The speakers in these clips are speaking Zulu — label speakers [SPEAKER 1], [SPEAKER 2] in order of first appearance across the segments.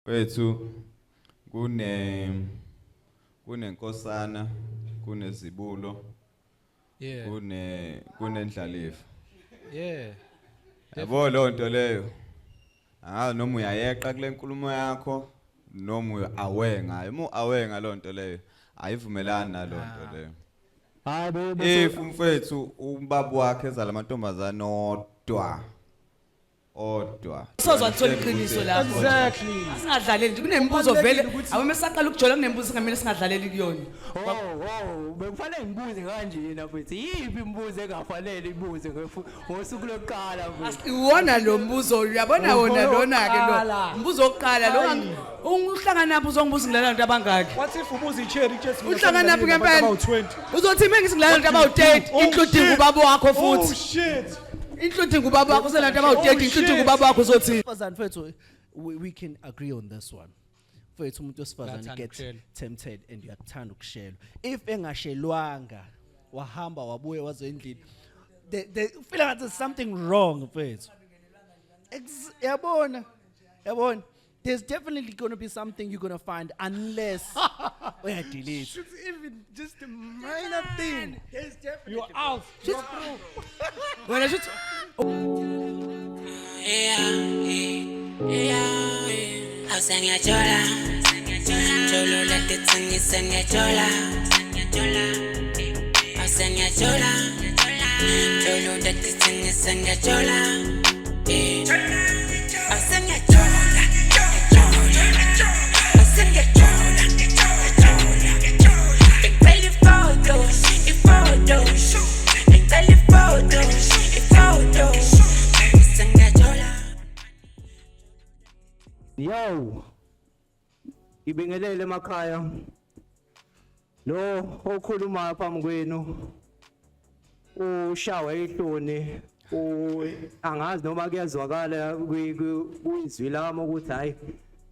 [SPEAKER 1] Wethu kunenkosana, kunezibulo, kunendlalifa. Yabo lonto leyo. Angazi noma uyayeqa kule nkulumo yakho noma uya aware ngayo. Uma aware ngalonto leyo, ayivumelani nalonto leyo.
[SPEAKER 2] Hayi bo.
[SPEAKER 1] If umfethu ubaba wakhe ezala amantombazane odwa. Odwa.
[SPEAKER 3] Sozwa lithola iqiniso lapho.
[SPEAKER 4] Exactly.
[SPEAKER 3] Singadlaleli nje, kunemibuzo vele. Awume saqala ukujola, kunemibuzo singamele singadlaleli kuyona.
[SPEAKER 2] Oh, bekufanele ngibuze kanjena mfethu. Yiphi imibuzo engafanele ibuze ngosuku lokuqala, mfethu?
[SPEAKER 3] Iwona lo mbuzo, uyabona wona lona ke lo. Umbuzo wokuqala lo, uhlangana naphi uzongibuza ngilala abantu abangaki?
[SPEAKER 4] What if ubuza icherry just
[SPEAKER 3] Uhlangana naphi ngempela?
[SPEAKER 4] About 20.
[SPEAKER 3] Uzothi mina ngilala abantu abawu-30,
[SPEAKER 4] Oh,
[SPEAKER 3] including
[SPEAKER 4] shit.
[SPEAKER 3] ubaba wakho
[SPEAKER 4] Oh
[SPEAKER 3] futhi.
[SPEAKER 4] shit.
[SPEAKER 3] Including ubaba wakho, usenabantu abawu-30,
[SPEAKER 4] Oh,
[SPEAKER 3] including
[SPEAKER 4] shit.
[SPEAKER 3] ubaba wakho, uzothi.
[SPEAKER 5] Wesifazane mfethu, we can agree on this one, mfethu. Umuntu wesifazane
[SPEAKER 6] Uyathanda
[SPEAKER 5] get
[SPEAKER 6] ukushelwa.
[SPEAKER 5] tempted and uyakuthanda ukushelwa. If engashelwanga, wahamba wabuye wazo endlini, they feel like there's something wrong, mfethu. Yabona, there's definitely going to be something you're going to find unless uyadelete.
[SPEAKER 7] It's even just a minor thing.
[SPEAKER 5] There's definitely
[SPEAKER 4] You're out.
[SPEAKER 3] Wena shuthi
[SPEAKER 8] Awusengiyajola, jolo letitsengise ngiyajola. Awusengiyajola, jolo letitsengise ngiyajola. Awusengiyajola, awusengiyajola. Ngicela ifoto, ifoto. Ngicela ifoto, ifoto. Awusengiyajola.
[SPEAKER 2] Yo. Ibingelele emakhaya. Lo okhuluma phambi kwenu ushawe ihloni, angazi noma kuyazwakala kwizwi lami ukuthi hayi,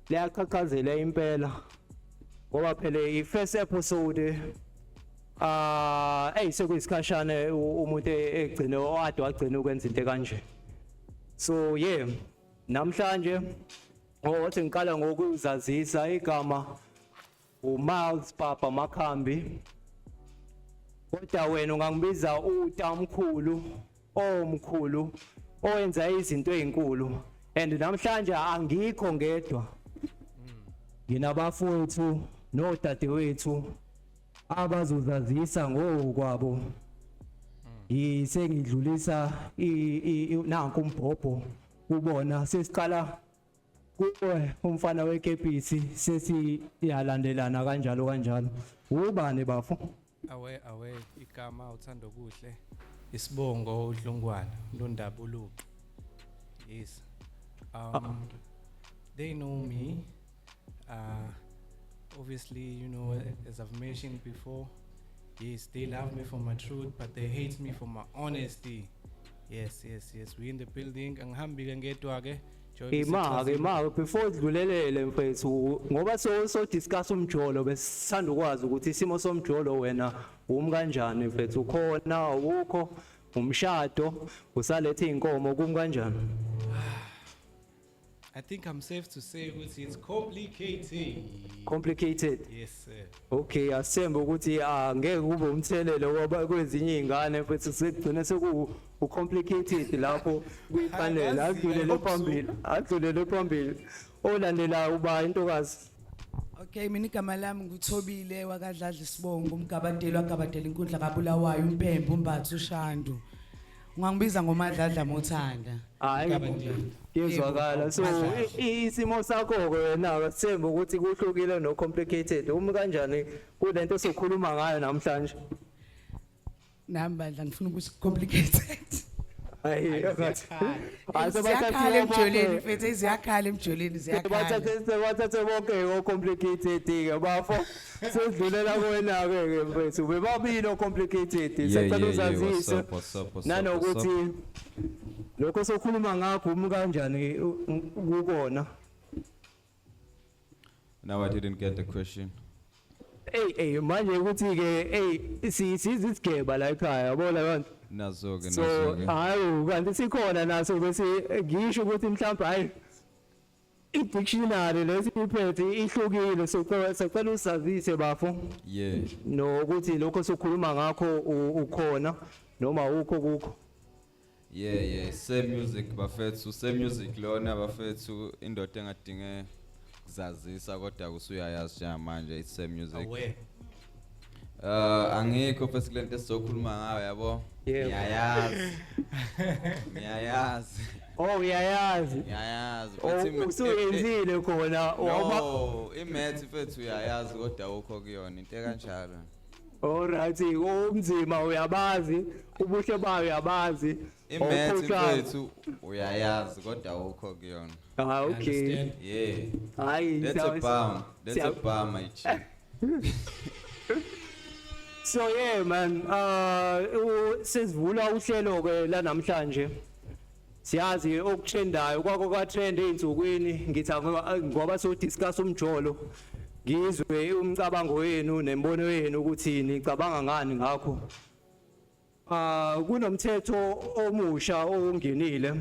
[SPEAKER 2] liyaqhaqhazela impela, ngoba phela i-first episode. Ah, ey, sekuyisikhashana umuntu egcine owade wagcina ukwenza into kanje. So yeah, namhlanje othi ngiqala ngokuzazisa. Igama uMiles Papa Makhambi, kodwa wena ungangibiza utamkhulu omkhulu owenza izinto ezinkulu. And namhlanje angikho ngedwa, nginabafowethu nodadewethu abazozazisa ngokwabo. Ngisengidlulisa nanku umbhobho kubona. Sesiqala kuwe, umfana wekepisi, sesiyalandelana kanjalo kanjalo. Ubani, bafo?
[SPEAKER 6] Awe awe, igama uthando kuhle, isibongo uDlungwana Lundabuluqu. Yes, they know me. Obviously, as I've mentioned before, yes, they love me for my truth, but they hate me for my honesty. Yes, we in the building. Angihambi ke ngedwa ke njengoba
[SPEAKER 2] Ima ke
[SPEAKER 6] besichazile.
[SPEAKER 2] Ima before sidlulelele, mfethu, ngoba so discuss umjolo, besithanda ukwazi ukuthi isimo somjolo wena umi kanjani, mfethu. Ukhona, awukho, umshado usalethe inkomo, kumi kanjani?
[SPEAKER 6] I think I'm safe to say ukuthi it's complicated.
[SPEAKER 2] Complicated?
[SPEAKER 6] Yes, sir.
[SPEAKER 2] Okay, asithembe ukuthi angeke kube umthelelo ngoba kwezinye izingane, mfethu, sekugcina seku complicated lapho kuyifanele.
[SPEAKER 6] Angazi, I
[SPEAKER 2] Adlulele
[SPEAKER 6] hope so.
[SPEAKER 2] phambili, adlulele phambili. Olandelayo uba intokazi.
[SPEAKER 3] Okay, mina igama lami nguThobile wakaDladla isibongo, umgabadeli wagabadela inkundla kaBulawayo, uMpembe umbathu uShandu. Ungangibiza ngoMadladla mothanda.
[SPEAKER 2] Hayi, kuyezwakala. So
[SPEAKER 3] Madladla.
[SPEAKER 2] isimo sakho ke wena, sithembe ukuthi kuhlukile no complicated. Umi kanjani kulento sokhuluma ngayo namhlanje?
[SPEAKER 3] Nami bandla ngifuna ukuthi complicated.
[SPEAKER 2] Hayi, ngathi hayi.
[SPEAKER 3] Ziyakhala emjoleni mfethu, ziyakhala emjoleni, ziyakhala.
[SPEAKER 2] Bathathe bonke o complicated ke, bafo. Sesidlulela kuwena ke ke, mfethu. Bebabili o complicated. Sicela
[SPEAKER 1] Yeah, what's
[SPEAKER 2] uzazise
[SPEAKER 1] up, what's up, what's up, what's up?
[SPEAKER 2] nanokuthi lokho sokhuluma ngakho umi kanjani kukona.
[SPEAKER 1] Now I didn't get the question.
[SPEAKER 2] Ey ey, manje ukuthi ke, ey, sizigeba la ekhaya, yabona abantu.
[SPEAKER 1] Nazo ke.
[SPEAKER 2] So
[SPEAKER 1] Nazo ke.
[SPEAKER 2] hayi, kanti sikhona naso bese ngisho ukuthi mhlawumbe hayi. I-dictionary lesiphethe ihlukile, sicela usazise bafo nokuthi lokho sokhuluma ngakho ukhona noma ukho kukho.
[SPEAKER 1] Yeah, same music bafethu, same music lona bafethu, indoda engadinge kuzazisa kodwa kusuyayazi njengamanje, it's same music.
[SPEAKER 6] Aware.
[SPEAKER 1] Angikho futhi kulento esizokhuluma ngayo, yabo.
[SPEAKER 2] Yebo.
[SPEAKER 1] Ngiyayazi. Ngiyayazi.
[SPEAKER 2] Oh, uyayazi.
[SPEAKER 1] Ngiyayazi.
[SPEAKER 2] Oh,
[SPEAKER 1] Futhi
[SPEAKER 2] usuyenzile khona waba.
[SPEAKER 1] No, imath mfethu uyayazi kodwa awukho kuyona into ekanjalo.
[SPEAKER 2] Alright, umzima uyabazi, ubuhle bayo uyabazi.
[SPEAKER 1] Imath
[SPEAKER 2] awukhohlwanga.
[SPEAKER 1] mfethu uyayazi kodwa awukho kuyona.
[SPEAKER 2] Ah, okay.
[SPEAKER 6] Understand?
[SPEAKER 1] Yeah.
[SPEAKER 2] Hayi,
[SPEAKER 1] That's a bomb. That's a bomb, my G.
[SPEAKER 2] So yeah man, sesivula uhlelo ke la namhlanje. Siyazi okutrendayo kwako kwa trend einsukwini, ngithi ngoba so discuss umjolo. Ngizwe umcabango wenu nembono yenu ukuthi nicabanga ngani ngakho. Kunomthetho omusha ongenile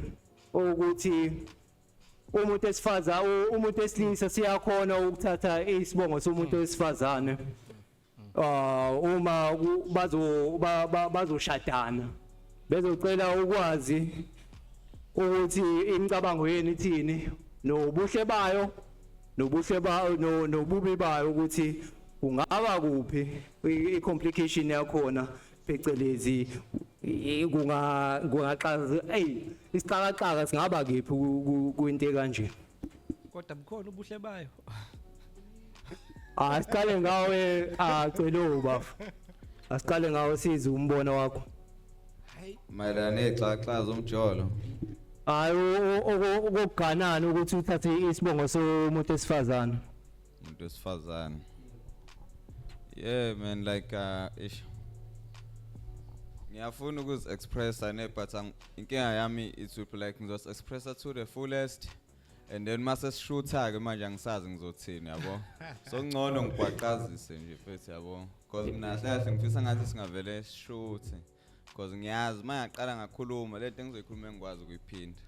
[SPEAKER 2] ukuthi umuntu esifaza umuntu esilisa siyakhona ukuthatha isibongo somuntu wesifazane. Uma bazo bazoshadana bezocela ukwazi ukuthi imicabango yenu ithini nobuhle bayo nobubi bayo, ukuthi kungaba kuphi i-complication yakhona, phecelezi kungaxaza ey isixakaxaka singaba kephi kwinto kanje.
[SPEAKER 6] Kodwa bukhona ubuhle bayo.
[SPEAKER 2] Asiqale ngawe, acelo bafo. Asiqale ngawe sizwe umbono wakho.
[SPEAKER 6] Hayi.
[SPEAKER 1] Mayelana nexaxa zomjolo.
[SPEAKER 2] Hayi, okokuganana ukuthi uthathe isibongo somuntu esifazane.
[SPEAKER 1] Umuntu wesifazane. Yeah man, like ish. Ngiyafuna ukuzi-expressa ne, but inkinga yami it will be like ngizozi-expressa to the fullest and then mase sishutha ke manje angisazi ngizothini, yabo. So ngcono ngigwaqazise nje mfethu, yabo. Because mina kahle kahle ngifisa ngathi singavele sishuthe. Because ngiyazi uma ngaqala ngakhuluma lento engizoyikhuluma engikwazi ukuyiphinda.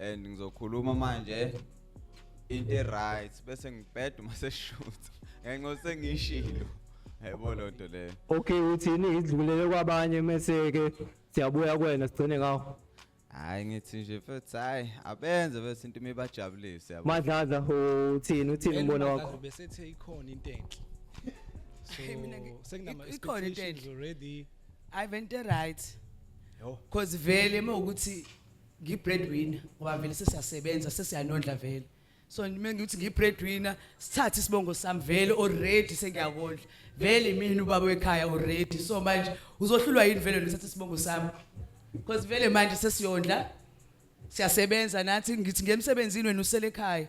[SPEAKER 1] And ngizokhuluma manje into e-right bese ngibheda uma seshutha. Ngenxa sengishilo. Yebo lonto leyo.
[SPEAKER 2] Okay, uthini idlulele kwabanye mase ke siyabuya kuwena sigcine ngawo.
[SPEAKER 1] Hayi, ngithi nje mfethu, hayi abenze bese into imibajabulise, yabo.
[SPEAKER 2] Madladla, uthini umbono wakho?
[SPEAKER 6] Besethe ikhona into enhle. So
[SPEAKER 3] Hey, mina
[SPEAKER 6] sekunama
[SPEAKER 3] ikhona into
[SPEAKER 6] expectations
[SPEAKER 3] enhle.
[SPEAKER 6] already.
[SPEAKER 3] Hayi, vente right.
[SPEAKER 6] Yo.
[SPEAKER 3] Cause vele mawukuthi ngi breadwinner, ngoba vele sesiyasebenza, sesiyanondla vele. So mina ngithi ngi breadwinner, sithathe isibongo sami, vele already sengiyakondla. Vele mina ubaba wekhaya already. So manje uzohlulwa yini vele uthathe isibongo sami? Cause vele manje sesiyondla. Siyasebenza nathi, ngithi ngemsebenzini wena usele ekhaya.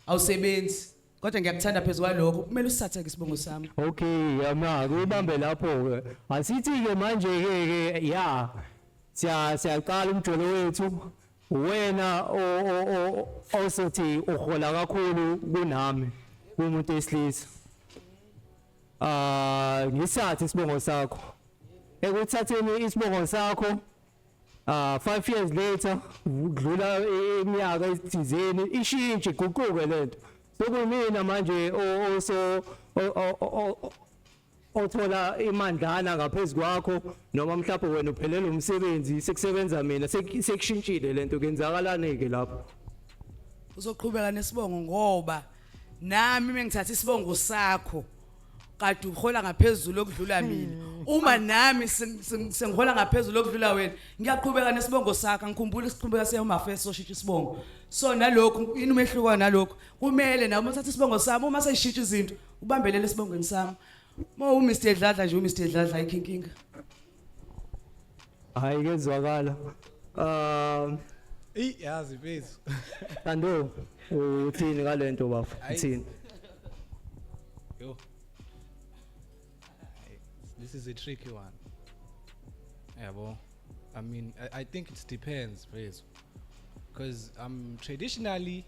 [SPEAKER 3] Awusebenzi. Kodwa ngiyakuthanda phezulu kwalokho, kumele usithathe ke isibongo sami.
[SPEAKER 2] Okay, yama kubambe lapho ke. Asithi ke manje ke ya siyaqala umjolo wethu. Wena osothi uhola kakhulu kunami kumuntu esilisa. Ngisathi isibongo sakho. Ekuthatheni isibongo sakho 5 years later, kudlula iminyaka ethizeni, ishintshe iguquke lento. Sokumina manje oso othola imandlana ngaphezulu kwakho, noma mhlawumbe wena uphelele umsebenzi sekusebenza mina, sekushintshile lento, kuyenzakalani ke lapho?
[SPEAKER 3] Uzoqhubeka nesibongo, ngoba nami mengithatha isibongo sakho kade uhola ngaphezulu okudlula mina, uma nami sengihola ngaphezulu okudlula wena, ngiyaqhubeka nesibongo sakho. Angikhumbuli isiqhubeka seyomafesi soshintsha isibongo, so nalokhu yini umehluko nalokhu? Kumele nawe uma uthatha isibongo sami, uma seyishintsha izinto, ubambelele esibongweni sami. Uma uMr Dladla nje, uMr Dladla, ayikho inkinga.
[SPEAKER 2] Hayi, kezwakala.
[SPEAKER 6] Ey, yazi mfethu.
[SPEAKER 2] Thando, uthini ngalento bafo?
[SPEAKER 6] Hayi.
[SPEAKER 2] Uthini?
[SPEAKER 6] Yo. Hey, this is a tricky one. Yabo. I mean, I think it depends, mfethu. Because traditionally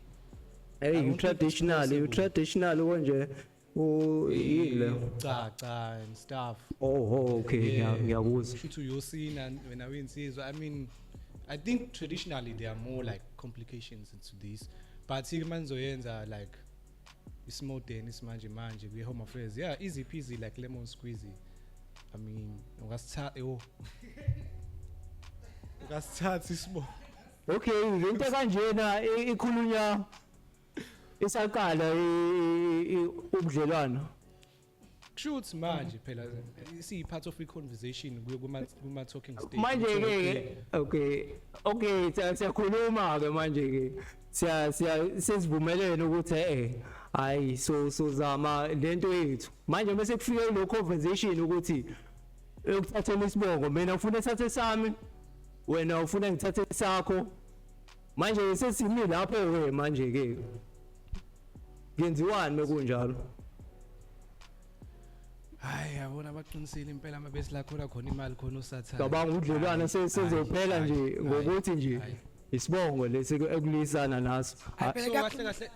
[SPEAKER 2] Hey,
[SPEAKER 6] I
[SPEAKER 2] you
[SPEAKER 6] don't think it's
[SPEAKER 2] traditional, you
[SPEAKER 6] possible.
[SPEAKER 2] traditional konje u yini le?
[SPEAKER 6] Cha and stuff.
[SPEAKER 2] Oh, okay, ngiyakuzwa.
[SPEAKER 6] Shuthi uyosina wena winsizwa. I mean, I think traditionally there are more like complications into this. But ke manizoyenza like isimodern, isimanje manje kwi home affairs, yeah, easy peasy like lemon squeezy. I mean, ungasithatha yo, ungasithatha isibongo.
[SPEAKER 2] Okay, into kanjena ikhulunywa isaqala ubudlelwano.
[SPEAKER 6] Kushuthi manje phela siyi part of i-conversation kuma talking stage.
[SPEAKER 2] Manje ke, okay, siyakhuluma ke manje ke, siya sesivumelene ukuthi hayi, so sozama lento yethu manje, bese kufike lo conversation ukuthi ekuthatheni isibongo, mina ufuna ethathe sami, wena ufuna ngithathe sakho. Manje sesimi lapho ke, manje ke kuyenziwani mekunjalo?
[SPEAKER 6] Hayi, yabona, baqinisile impela amabesi, la khona khona imali khona usathane.
[SPEAKER 2] Cabanga ubudlelwane sezophela nje ngokuthi nje
[SPEAKER 6] Hayi.
[SPEAKER 2] isibongo lesi ekulisana naso.
[SPEAKER 3] Hayi, phela
[SPEAKER 6] So kahle kahle,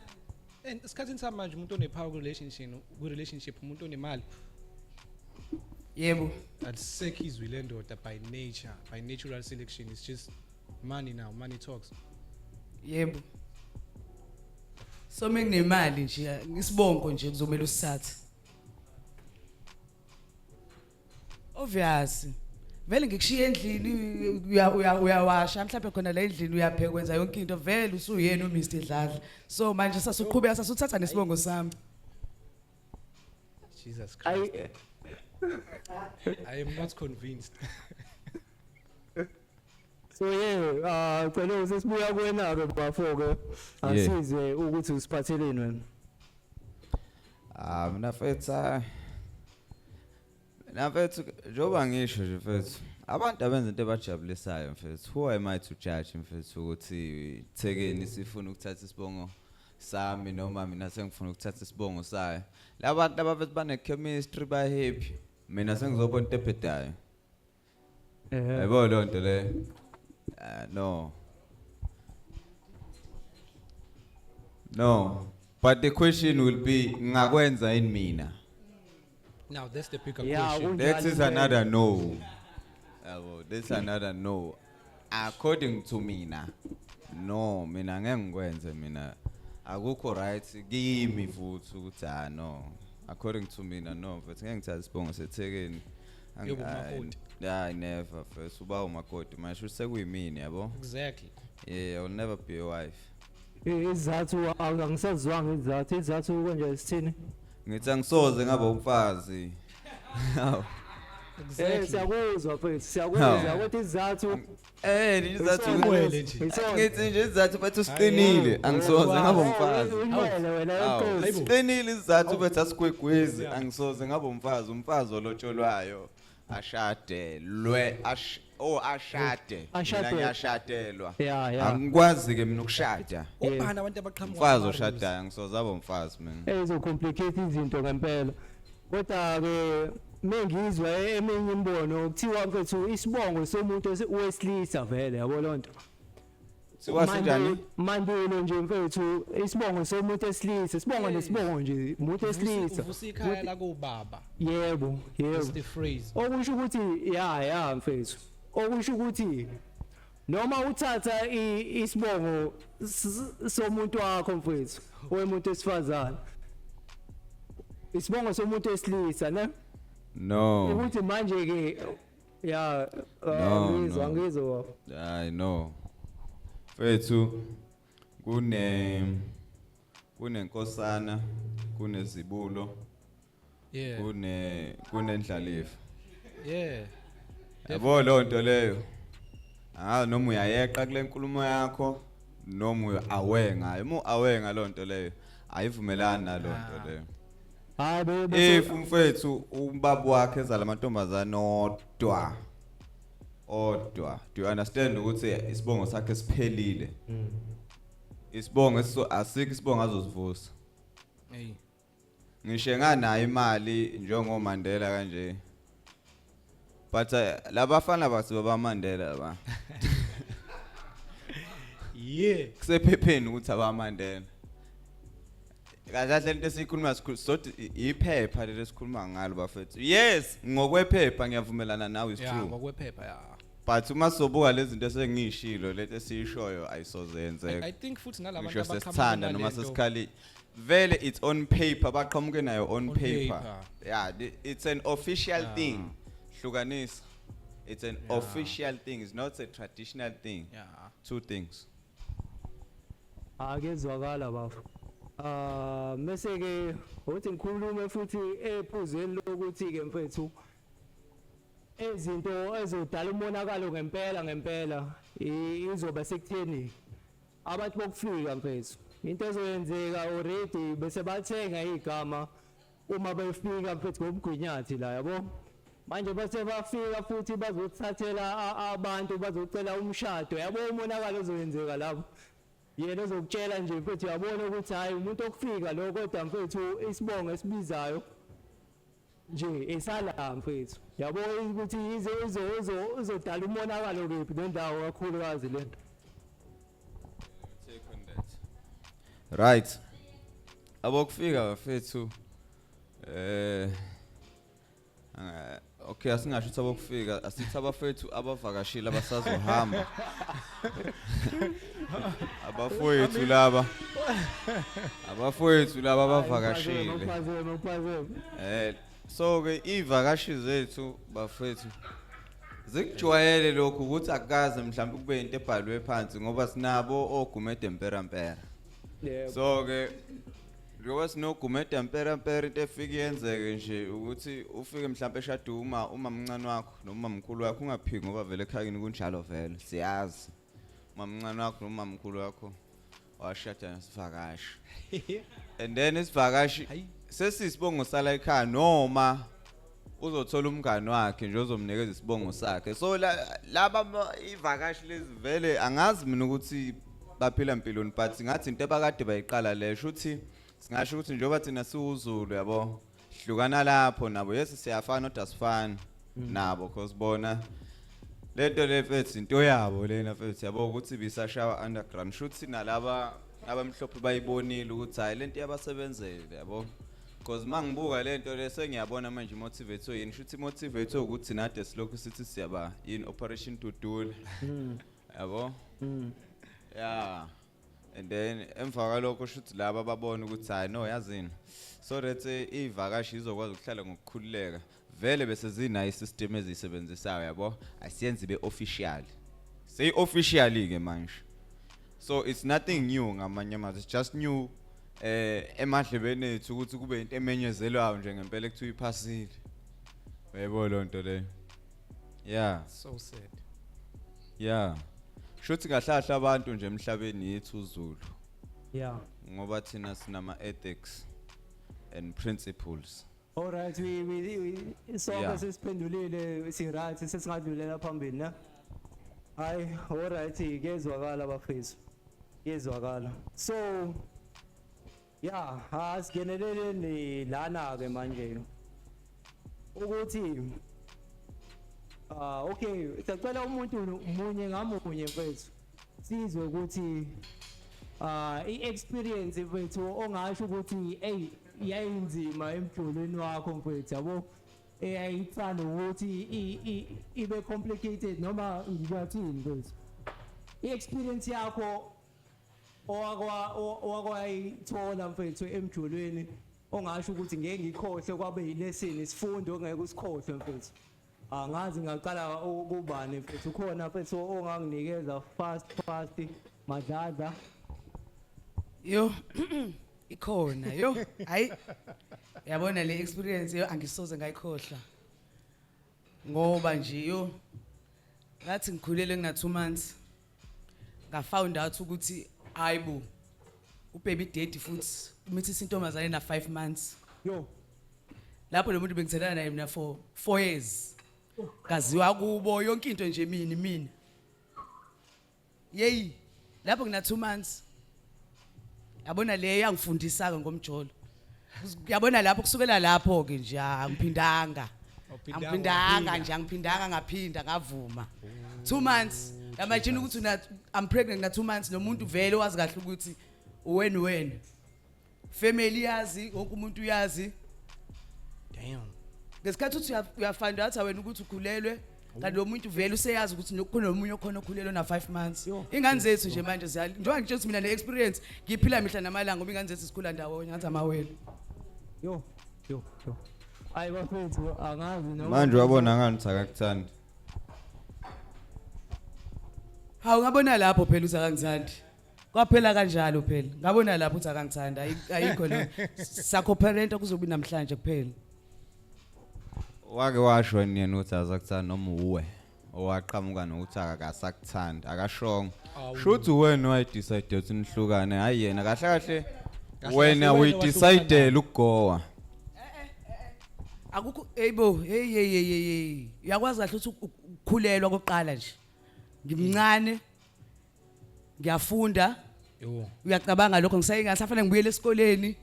[SPEAKER 6] and esikhathini samanje umuntu onepower ku relationship umuntu onemali.
[SPEAKER 3] Yebo.
[SPEAKER 6] Alisekho izwi lendoda by nature, by natural selection. It's just money now, money talks.
[SPEAKER 3] Yebo, so menginemali nje, isibongo nje kuzomela usithathe, obvious. Vele ngikushiya endlini, uyawasha mhlawumbe khona la endlini, uyapheka, wenza yonke into, vele usuyena uMr Dladla. So manje sasuqhubeka sasuthatha nesibongo sami.
[SPEAKER 6] Jesus
[SPEAKER 2] Ayi.
[SPEAKER 6] Christ, I am not convinced.
[SPEAKER 2] So yeah, cela sesibuya kuwena ke bafo ke, asizwe ukuthi usiphatheleni wena.
[SPEAKER 1] Ah, mina mfethu, hayi. Mina mfethu, njengoba ngisho nje mfethu, abantu abenza into ebajabulisayo mfethu. Who am I to judge mfethu ukuthi thekeni sifuna ukuthatha isibongo sami noma mina sengifuna ukuthatha isibongo sayo. Labantu laba mfethu bane chemistry, ba happy. Mina sengizobona into ebhedayo. Yabo leyo nto le. Ah, no. No. But the question will be, ngakwenza yini mina?
[SPEAKER 6] Now that's the bigger question.
[SPEAKER 1] That is
[SPEAKER 2] Kunjalo.
[SPEAKER 1] another no. Yabo, that's another no. According to mina. No, mina ngeke ngikwenze mina. Akukho right kimi futhi ukuthi, ah, no. According to mina, no, futhi ngeke ngithathe isibongo sethekeni.
[SPEAKER 6] Yoba umakoti.
[SPEAKER 1] Hayi, never, first uba umakoti manje sekuyimini, yabo.
[SPEAKER 6] Exactly.
[SPEAKER 1] Yeah, I will never be a wife.
[SPEAKER 2] Izathu angisazwanga, izathu konje sithini?
[SPEAKER 1] Ngithi angisoze ngaba umfazi. Hawu.
[SPEAKER 6] Exactly.
[SPEAKER 2] Siyakuzwa mfethu, siyakuzwa, kodwa izathu
[SPEAKER 1] Izathu
[SPEAKER 6] Isonwele nje.
[SPEAKER 1] Ngithi nje izathu bethu siqinile, angisoze ngaba umfazi.
[SPEAKER 2] Unwele wena.
[SPEAKER 1] Hawu,
[SPEAKER 2] Nkosi.
[SPEAKER 1] siqinile isizathu bethu, asigwegwezi, angisoze ngaba umfazi, umfazi olotsholwayo ashadelwe, ash oh, ashade. Mina
[SPEAKER 2] Ashade.
[SPEAKER 1] ngiyashadelwa.
[SPEAKER 2] Yeah.
[SPEAKER 1] Angikwazi ke mina ukushada.
[SPEAKER 6] Ubani abantu abaqhamuka
[SPEAKER 1] Umfazi
[SPEAKER 6] ngama-rules?
[SPEAKER 1] oshadayo, angisoze abe umfazi mina.
[SPEAKER 2] Ezocomplicate izinto ngempela, kodwa ke mengizwa eminye imibono, kuthiwa mfethu isibongo somuntu wesilisa vele, yabo lonto.
[SPEAKER 1] Siwasinjani?
[SPEAKER 2] Mandulo nje mfethu, isibongo somuntu esilisa, isibongo nesibongo nje umuntu esilisa.
[SPEAKER 6] Uvusa ikhaya lakobaba.
[SPEAKER 2] Yebo.
[SPEAKER 6] That's
[SPEAKER 2] Yebo.
[SPEAKER 6] the phrase.
[SPEAKER 2] Okusho ukuthi ya mfethu, okusho ukuthi noma uthatha isibongo somuntu wakho mfethu, wemuntu esifazane, isibongo somuntu esilisa ne
[SPEAKER 1] No.
[SPEAKER 2] ukuthi manje ke ya
[SPEAKER 1] No,
[SPEAKER 2] ngizwa
[SPEAKER 1] no.
[SPEAKER 2] ngizwa.
[SPEAKER 1] Hayi, no. Mfethu, kunenkosana, kunezibulo, kunendlalifa. Yabo loo nto leyo. Ah, noma uyayeqa kule nkulumo yakho noma uya aware ngayo. Uma aware ngaloo nto leyo, ayivumelani naloo nto leyo.
[SPEAKER 2] Hayi
[SPEAKER 1] If umfethu ubaba wakhe ezala amantombazane odwa. Odwa. Do you understand ukuthi isibongo sakhe siphelile? Isibongo asikho isibongo azosivusa.
[SPEAKER 6] Hey.
[SPEAKER 1] Ngisho enganayo imali njengo Mandela kanje. But labafana bathi baba Mandela laba. Kusephepheni ukuthi aba Mandela. Kahle kahle into esikhuluma sikhulu sodwa iphepha leli esikhuluma ngalo bafethu. Yes, ngokwephepha ngiyavumelana nawe, is
[SPEAKER 6] Yeah,
[SPEAKER 1] true.
[SPEAKER 6] ngokwephepha, yeah.
[SPEAKER 1] But uma sizobuka lezi zinto esengiyishilo, lento esiyishoyo ayisoze yenzeka.
[SPEAKER 6] I think futhi nalabantu
[SPEAKER 1] Ngisho
[SPEAKER 6] abaqhamuka
[SPEAKER 1] sesithanda noma
[SPEAKER 6] nalento-
[SPEAKER 1] sesikhali, vele it's on paper, baqhamuke nayo on
[SPEAKER 6] On
[SPEAKER 1] paper.
[SPEAKER 6] paper.
[SPEAKER 1] Yeah, it's an official thing. Hlukanisa, it's an official thing, it's not a traditional thing. Two things.
[SPEAKER 2] Akezwakala bafo. Ah, mase ke uthi ngikhulume futhi ephuzeni lokuthi ke mfethu, izinto ezodala umonakalo ngempela ngempela izoba sekutheni abantu bokufika mfethu, into ezoyenzeka already bese bathenga igama uma befika mfethu ngomgunyathi la, yabo. Manje base bafika futhi bazothathela abantu bazocela umshado, yabo, umonakalo ozoyenzeka lapho. Yena ozokutshela nje mfethu, uyabona ukuthi hayi, umuntu okufika lo, kodwa mfethu isibongo esibizayo nje esala mfethu, yabo, ukuthi ize izo izo izodala umonakalo kephi nendawo, kakhulukazi lento.
[SPEAKER 1] Take on that. Right, abokufika bafethu, okay, asingasho ukuthi abokufika, asithi abafethu abavakashile abasazohamba, abafowethu laba, abafowethu laba abavakashile.
[SPEAKER 2] Uphazeme, uphazeme.
[SPEAKER 1] So ke ivakashi zethu bafethu zikujwayele lokhu ukuthi akukaze mhlawumbe kube into ebhalwe phansi, ngoba sinabo ogumede mpera mpera. So ke njengoba sinogumede mpera mpera, into efike yenzeke nje ukuthi ufike mhlawumbe eshade uma mncane wakho noma umkhulu wakho, ungaphiki ngoba vele ekhayeni kunjalo, vele siyazi uma mncane wakho noma umkhulu wakho washada nesivakashi, and then isivakashi sesisibongo sala ekhaya, noma uzothola umngani wakhe nje ozomnikeza isibongo sakhe. So laba ivakashi lezi vele angazi mina ukuthi baphila empilweni, but ngathi into abakade bayiqala leyo, shuthi singasho ukuthi njengoba thina siwuZulu, yabo, hlukana lapho nabo. Yes, siyafana kodwa asifani nabo, cause bona lento le mfethu into yabo lena mfethu, yabo, ukuthi bisashawa underground. Shuthi nalaba abamhlophe bayibonile ukuthi hayi, lento iyabasebenzela, yabo, because mangibuka lento le sengiyabona manje imotivate yini. Shuthi imotivate ukuthi nade silokhu sithi siyaba yini, Operation Dudula, yabo. Yeah, and then emva kwalokho shuthi laba babona ukuthi hayi no, yazini, so that ivakashi izokwazi ukuhlala ngokukhululeka, vele bese zinayo isystem eziyisebenzisayo, yabo, asiyenze ibe official. Say officially ke manje, so it's nothing new ngamanye amazwi, it's just new emadlebeni ethu ukuthi kube into emenyezelwayo nje ngempela ekuthiwa iphasile, uyayibona loo nto leyo? Yeah.
[SPEAKER 6] So sad.
[SPEAKER 1] Yeah, shuthi kahlahla abantu nje emhlabeni yethu uZulu, ngoba thina sinama ethics and principles.
[SPEAKER 2] All right, we sonke sesiphendulile, si right, sesingadlulela phambili na? Hayi, all right, kezwakala bafethu. Kezwakala. So yeah, asingeneleleni lana ke manje. Ukuthi okay, sicela umuntu munye ngamunye mfethu. Sizwe ukuthi i-experience mfethu ongasho ukuthi hey, yayinzima emjolweni wakho mfethu, yabo, eyayithanda ukuthi ibe complicated, noma ngingathini mfethu, i-experience yakho owakwayithola mfethu emjolweni ongasho ukuthi ngeke ngikhohle, kwabe yilesson, isifundo ongeke usikhohlwe mfethu. Angazi ngaqala ukubani mfethu, ukhona mfethu onganginikeza fast fast, Madladla?
[SPEAKER 3] Yo, ikhona yo, hayi, yabona le experience yo angisoze ngayikhohlwa, ngoba nje yo ngathi ngikhulele ngina 2 months, nga found out ukuthi hayibo, ubaby daddy futhi umithisa intombazane na 5 months.
[SPEAKER 2] Yo.
[SPEAKER 3] Lapho lo muntu bengithelana naye mina for 4 years, ngaziwa kubo yonke into nje, mina yeyi, lapho ngina 2 months, yabona, le yangifundisa ke ngomjolo, yabona, lapho kusukela lapho ke nje angiphindanga.
[SPEAKER 6] Awuphindanga,
[SPEAKER 3] Angiphindanga.
[SPEAKER 6] Waphinda.
[SPEAKER 3] Nje angiphindanga, ngaphinda ngavuma 2 months. Imagine ukuthi una I'm pregnant na 2 months nomuntu vele wazi kahle ukuthi uwena, wena family yazi, wonke umuntu uyazi.
[SPEAKER 6] Damn.
[SPEAKER 3] Ngesikhathi uthi uya find out wena ukuthi ukhulelwe. Kanti lo muntu vele useyazi ukuthi kunomunye okhona okhulelwe na 5 months. Ingane zethu nje manje ziyali. Njengoba ngitshela ukuthi mina ne experience ngiphila mihla namalanga ngoba ingane zethu sikhula ndawonye ngathi amawele.
[SPEAKER 2] Yo, yo, yo. Ayi bafethu, angazi noma
[SPEAKER 1] Manje wabona ngani ukuthi akakuthandi?
[SPEAKER 3] Hawu, ngabona lapho phela ukuthi akangithandi. Kwaphela kanjalo phela. Ngabona lapho ukuthi akangithandi. Ayikho le. Sakho parent kuzobe namhlanje kuphela.
[SPEAKER 1] Wake washo yini yena ukuthi azakuthanda, noma uwe owaqhamuka nokuthi akasakuthandi? Akashongo. Shuthi wena wayedecide ukuthi nihlukane, hayi yena. Kahle kahle
[SPEAKER 6] Kahle
[SPEAKER 1] wena
[SPEAKER 6] kahle wena.
[SPEAKER 1] uyidecide ukugowa.
[SPEAKER 3] Akukho, eyibo, hey hey hey hey hey. Uyakwazi kahle ukuthi ukukhulelwa kokuqala nje. Ngimncane. Ngiyafunda.
[SPEAKER 6] Yo.
[SPEAKER 3] Uyacabanga lokho, ngisafanele ngibuyele esikoleni.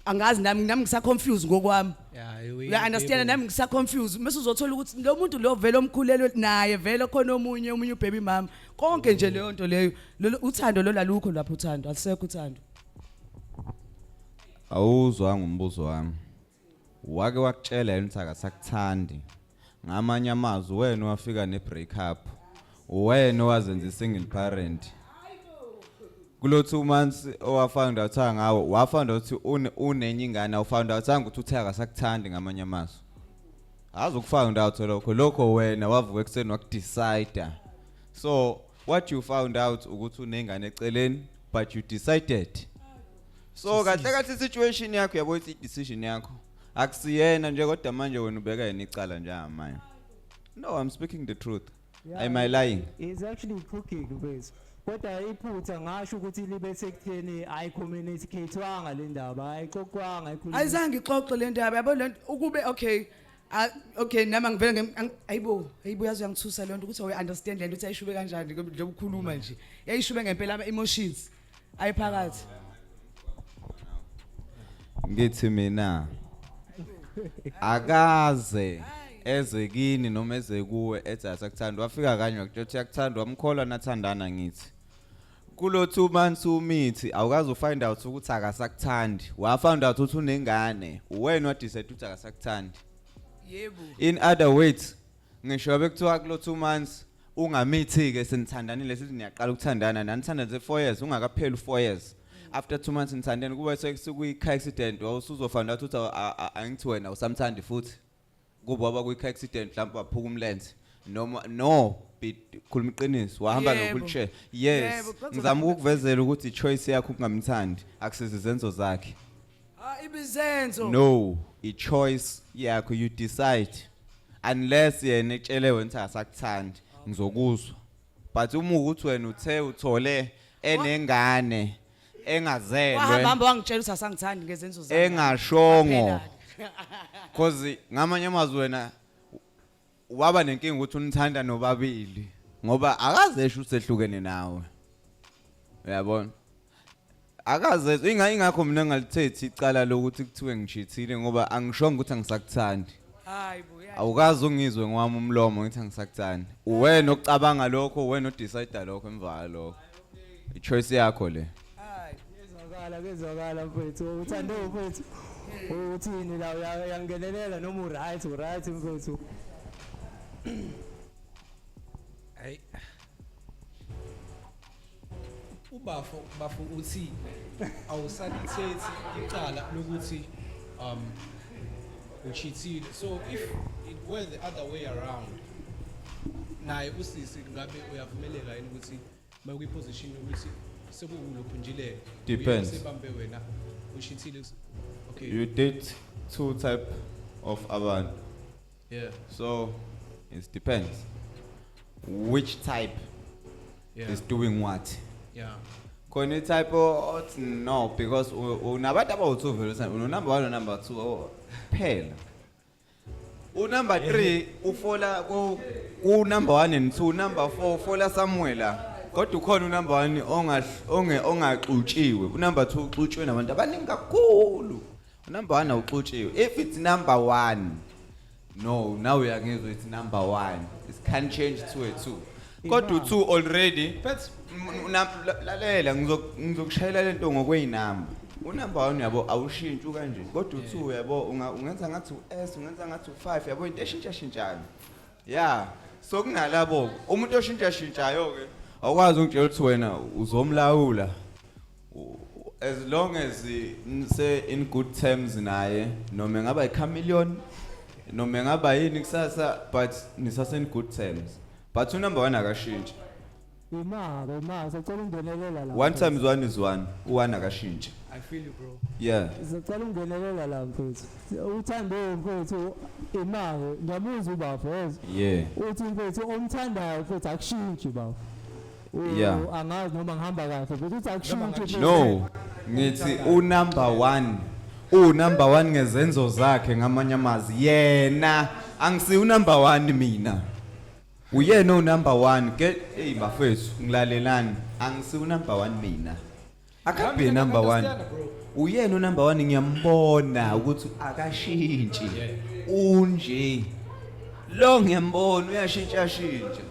[SPEAKER 3] Angazi nami ngisa confused ngokwami.
[SPEAKER 6] Yeah.
[SPEAKER 3] Uya understand, nami ngisa confused. Mase uzothola ukuthi lo muntu lo vele omkhulelwe naye vele khona omunye ubaby mama. Konke nje leyo nto leyo. Lolo uthando lo lalukho lapho, uthando alisekho uthando.
[SPEAKER 1] Awuzwanga umbuzo wami. Wake wakutshela yena ukuthi akasakuthandi? Ngamanye amazwi, wena wafika ne-break up, wena owazenza i-single parent kulo 2 months owafound out ngawo, wafound out ukuthi unenye ingane, awufound out ukuthi uthe akasakuthandi. Ngamanye amazwi, azi ukufound out lokho wena wavuka ekuseni wakudecide. So what you found out ukuthi unengane eceleni, but you decided. So kahle kahle situation yakho, yabo, ithi decision yakho akusiyena nje, kodwa manje wena ubeka yena icala njengamanje. No, I'm speaking the truth. Am I lying?
[SPEAKER 2] Is actually cooking, mfethu. Kodwa iphutha ngasho ukuthi libe sekutheni ayicommunicatewanga le ndaba, ayixoxwanga, ayikhulunywa.
[SPEAKER 3] Ayizange ixoxe le ndaba, yabo, lento ukube okay. Ah, okay, nami angivele ayibo, ayibo, yazi uyangithusa le nto ukuthi awu understand le nto ukuthi ayishube kanjani njengoba ukhuluma nje. Yayishube ngempela, ama emotions ayiphakathi.
[SPEAKER 1] Ngithi mina akaze eze kini noma eze kuwe ethi asakuthanda. Wafika kanye wakutshela ukuthi uyakuthanda, wamkholwa, nathandana. Ngithi kulo 2 months umithi awukaze ufind out ukuthi akasakuthandi. Wa-found out ukuthi unengane, wena wadecide ukuthi akasakuthandi.
[SPEAKER 3] Yebo.
[SPEAKER 1] In other words, ngisho bekuthiwa kulo 2 months ungamithi-ke, senithandanile, sithi niyaqala ukuthandana, nanithandane 4 years, ungakapheli u-4 years, after 2 months nithandene, kube sekuyi-car accident, wawusuzofind out ukuthi angithi wena usamthandi futhi, kuba waba kwi-car accident, mhlawumbe waphuka umlenze noma no khuluma iqiniso, wahamba nge-wheelchair. Yes.
[SPEAKER 3] Yebo, kuzoba-
[SPEAKER 1] Ngizama ukukuvezela ukuthi i-choice yakho ukungamthandi, akusizo izenzo zakhe.
[SPEAKER 3] Ah, ibizenzo.
[SPEAKER 1] No, i-choice yakho, you decide, unless yena etshele wena ukuthi akasakuthandi, ngizokuzwa. But uma ukuthi wena uthe uthole enengane engazelwe,
[SPEAKER 3] Wahamba hamba wangitshela ukuthi asangithandi ngezenzo zami.
[SPEAKER 1] engashongo,
[SPEAKER 3] Phela.
[SPEAKER 1] cause ngamanye amazwi wena waba nenkinga ukuthi unithanda nobabili ngoba akaze esho ukuthi ehlukene nawe, uyabona, akaze ingakho mina ngalithethi icala lokuthi kuthiwe ngicheatile, ngoba angishongo ukuthi angisakuthandi.
[SPEAKER 3] Hayi bo, ya.
[SPEAKER 1] Awukaze ungizwe ngowami umlomo ngithi angisakuthandi. Uwena okucabanga lokho, uwena odecide lokho. Emva kwalokho i-choice yakho le.
[SPEAKER 3] Hayi.
[SPEAKER 2] Kezwakala, kezwakala mfethu. Uthande mfethu. Uthini la, uyangenelela noma uright, uright mfethu?
[SPEAKER 6] Hayi. Ubafo, bafo, uthi awusalithethi icala lokuthi ucheatile. So if it were the other way around, naye usisi ngabe uyavumeleka yini ukuthi makwi-position yokuthi sekuwulokhunjileke?
[SPEAKER 1] Depends.
[SPEAKER 6] Sebambe wena ucheatile, okay.
[SPEAKER 1] You date two type of abantu. So it depends which type is doing what. Khona i-type othi no, because unabantu abawu-two vele, uno-number one, no-number two, oh, phela unumber three ufola ku-number one and two, number four ufola somewhere la, kodwa ukhona unumber one ongaxutshiwe, unumber two uxutshiwe nabantu abaningi kakhulu, unumber one awuxutshiwe. If it's number one, no, now uyangizwa, it's number one, it can change to a two, kodwa u-two already.
[SPEAKER 6] But
[SPEAKER 1] Lalela, ngizokushayela lento ngokweyinamba. Unumber 1 yabo awushintshi kanje, kodwa u2 yabo ungenza ngathi u-S, ungenza ngathi u5, yabo, into eshintsha shintshayo. Yeah, so kunalabo umuntu oshintsha shintshayo ke awukwazi ukutshela ukuthi wena uzomlawula as long as nise in good terms naye, noma engaba i-chameleon noma engaba yini kusasa, but nisase in good terms, but unumber 1 akashintshi.
[SPEAKER 2] Ima-ke ima, sacela ungenelela la.
[SPEAKER 1] 1 times 1 is 1, u1 akashintshi.
[SPEAKER 6] I feel you, bro.
[SPEAKER 1] Yeah.
[SPEAKER 2] Sacela ungenelela la mfethu. Uthando mfethu, ima-ke ngiyamuzwa ubafo yezwa.
[SPEAKER 1] Yeah.
[SPEAKER 2] Uthi mfethu omthandayo mfethu akushintshi bafo.
[SPEAKER 1] Yeah.
[SPEAKER 2] Angazi noma ngihamba kahle mfethu, uthi akushintshi mfethu.
[SPEAKER 1] No, ngithi unumber 1, unumber 1 ngezenzo zakhe, ngamanye amazwi yena angisi unumber 1 mina. Uyena unumber 1 ke. Hey bafethu, ngilalelani, angisi unumber 1 mina. I can't be number 1. Uyena unumber 1, ngiyambona ukuthi akashintshi. Unje. Lo ngiyambona uyashintsha shintsha.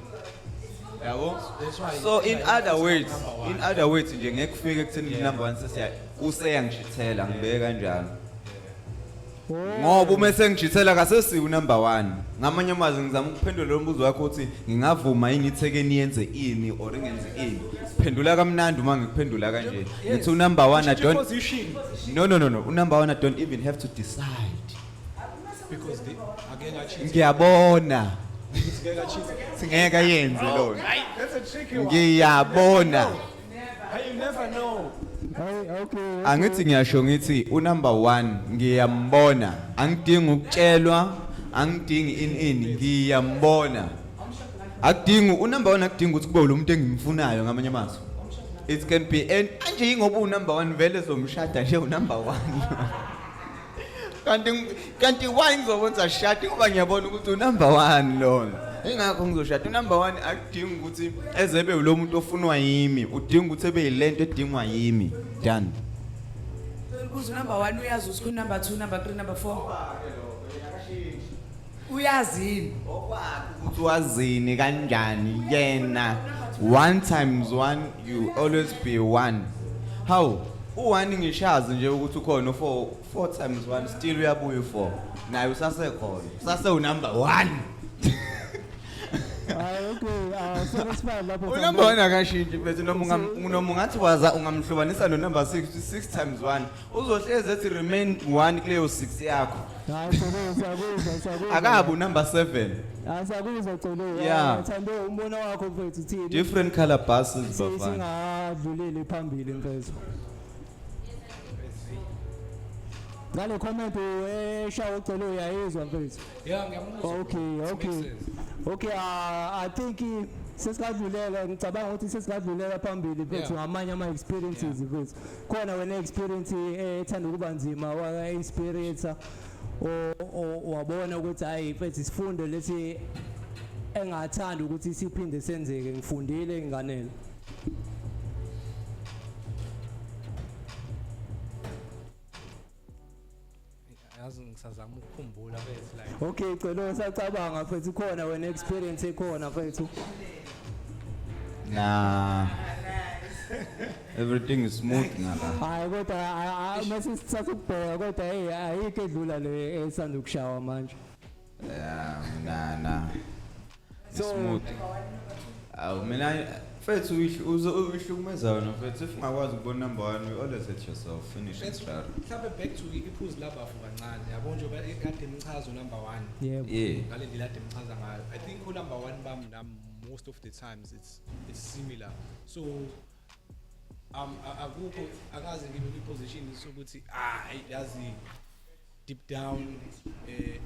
[SPEAKER 1] Yabo? So in other words, in other words nje ngeke kufike ekutheni number 1 sesiya useyangishithela, ngibeke kanjalo. Ngoba uma sengijithela kasesiwu number 1. Ngamanye amazwi ngizama ukuphendula lo mbuzo wakho ukuthi ngingavuma yini ithekeni yenze ini or ingenze ini. Phendula kamnandi uma ngikuphendula kanje. Ngithi unumber 1 I don't
[SPEAKER 6] Position.
[SPEAKER 1] No, no, no, no. Unumber 1 I don't even have to decide.
[SPEAKER 6] Because the again I cheat.
[SPEAKER 1] Ngiyabona.
[SPEAKER 6] Ngeke acheat.
[SPEAKER 1] Singeke ayenze lona.
[SPEAKER 6] That's a tricky one.
[SPEAKER 1] Ngiyabona.
[SPEAKER 6] Hey, you never know.
[SPEAKER 2] Hey, okay.
[SPEAKER 1] Angithi ngiyasho ngithi unumber 1 ngiyambona. Angidingi ukutshelwa, angidingi ini ngiyambona. Akudingi unumber 1, akudingi ukuthi kube lo muntu engimfunayo, ngamanye amazwi. It can be any anje ngoba unumber 1 vele somshada nje unumber 1. Kanti why ngizobona ashade? Ngoba ngiyabona ukuthi unumber 1 lona. Ingakho ngizoshada unumber 1. Akudingi ukuthi ezebe lo muntu ofunwa yimi, udinga ukuthi ebe yilento edingwa yimi. Done.
[SPEAKER 3] Kuze number 1 uyazi ukuthi number 2, number 3, number 4. Uyazi yini?
[SPEAKER 1] Ukuthi wazini kanjani yena? 1 times 1 you always be 1. How u1 ngishazi nje ukuthi ukhona u4, 4 times 1 still uyabuya u4, naye usasekhona, usase unumber 1.
[SPEAKER 2] Hayi, okay, satisfied lapho.
[SPEAKER 1] Unumber 1 akashintshi mfethu, noma noma ungathi waza ungamhlubanisa no number 6, 6 times 1 uzohlezi ethi remain 1 kuleyo 6 yakho.
[SPEAKER 2] Hayi, Celo, siyakuzwa, siyakuzwa.
[SPEAKER 1] Akabi unumber 7.
[SPEAKER 2] Hayi, siyakuzwa Celo.
[SPEAKER 1] Yeah.
[SPEAKER 2] Thando, umbono wakho mfethu uthini?
[SPEAKER 1] Different color buses, bafana.
[SPEAKER 2] Singadluleli phambili mfethu. Ngale comment eshawo uCelo uyayizwa mfethu.
[SPEAKER 6] Yeah, ngiyamuzwa.
[SPEAKER 2] Okay,
[SPEAKER 6] It makes
[SPEAKER 2] okay.
[SPEAKER 6] sense.
[SPEAKER 2] Okay, I think sesikadlulela, ngicabanga ukuthi sesikadlulela phambili mfethu ngamanye ama experiences mfethu. Khona wena experience ethanda ukuba nzima wa experience o wabona ukuthi hayi mfethu, isifundo lesi engathanda ukuthi siphinde senzeke, ngifundile nganele.
[SPEAKER 6] Yazi ngisazama ukukhumbula mfethu, like
[SPEAKER 2] Okay, Celo, sacabanga mfethu, khona wena experience ekhona mfethu?
[SPEAKER 1] Nah, everything is smooth ngapha.
[SPEAKER 2] Hayi kodwa mase sithatha ukubheka kodwa hey, ayikho edlula le esanda ukushawa manje.
[SPEAKER 1] Yeah, nah. It's smooth. Awu mina mfethu uyihlukumeza wena mfethu if ungakwazi ukubona number 1, you always hate yourself, finish and start.
[SPEAKER 6] Mhlawumbe back to iphuzu labafu kancane, yabo, njengoba kade emchazo number 1.
[SPEAKER 2] Yebo.
[SPEAKER 6] Ngale ndlela kade emchaza ngayo, I think unumber 1 bami nami most of the times it's similar, so akukho akaze ngibe kwi-position sokuthi ah hey, yazi deep down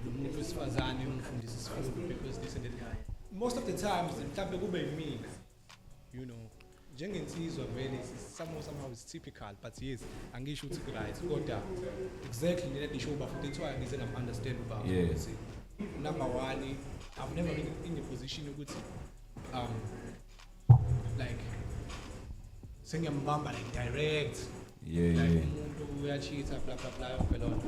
[SPEAKER 6] lo muntu wesifazane ungifundisa isifundo because this and that. Most of the times mhlawumbe kube yimina, njengensizwa vele somehow it's typical, but yes, angisho ukuthi right, kodwa exactly le ngisho uba futhi ethiwa ngize ngam understand uba ukuthi number 1 I've never been in the position ukuthi like sengiyambamba like direct like umuntu uyacheata, bla bla bla, yonke loo nto.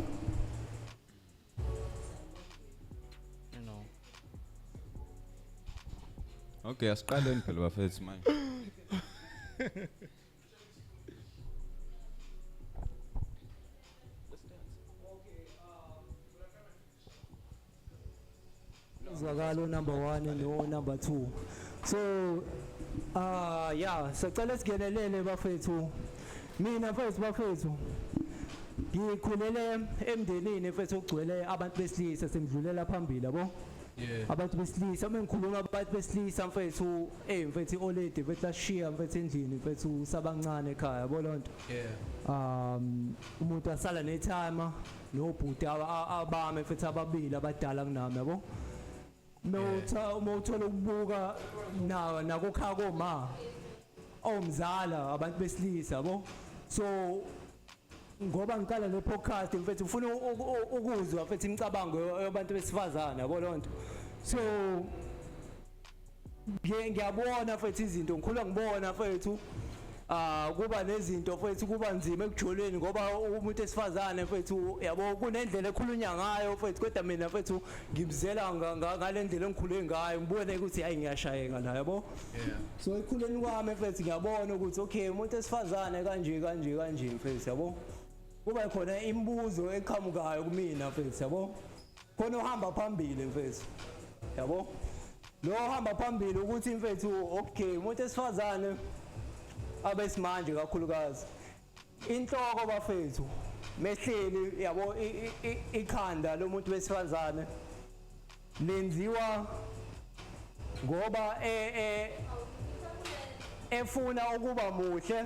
[SPEAKER 1] Okay, asiqaleni phela bafethu manje.
[SPEAKER 2] Bazwakala number 1 no number 2. So ah yeah, sicela singenelele bafethu. Mina mfethu, bafethu, ngikhulele emndenini mfethu ogcwele abantu besilisa, semdlulela phambili, yabo. Abantu besilisa, uma ngikhuluma abantu besilisa mfethu, mfethu, i-oledi mfethu lashiya mfethu endlini mfethu sabancane ekhaya, yabo lonto. Umuntu asala netimer nobhuti abami mfethu ababili abadala kunami, yabo. Mawutha uma uthola ukubuka na nakukhaya koma omzala abantu besilisa, yabo. So ngoba ngiqala le podcast mfethu, ufuna ukuzwa mfethu imicabango yabantu besifazane, yabo lonto. So ngiyabona mfethu izinto, ngikhula ngibona mfethu, kuba nezinto mfethu, kuba nzima ekujolweni ngoba umuntu esifazane mfethu, yabo, kunendlela ekhulunywa ngayo mfethu, kodwa mina mfethu ngimzela ngale ndlela engikhule ngayo, ngibone ukuthi hayi, ngiyashayeka la, yabo. So ekhuleni kwami mfethu ngiyabona ukuthi okay, umuntu esifazane kanje kanje kanje mfethu, yabo, kuba khona imibuzo eqhamukayo kumina mfethu, yabo. Khona uhamba phambili mfethu, yabo, lo ohamba phambili ukuthi mfethu, okay, umuntu esifazane abesimanje kakhulukazi inhloko bafethu mehleli, yabo, ikhanda lomuntu wesifazane lenziwa ngoba efuna ukuba muhle,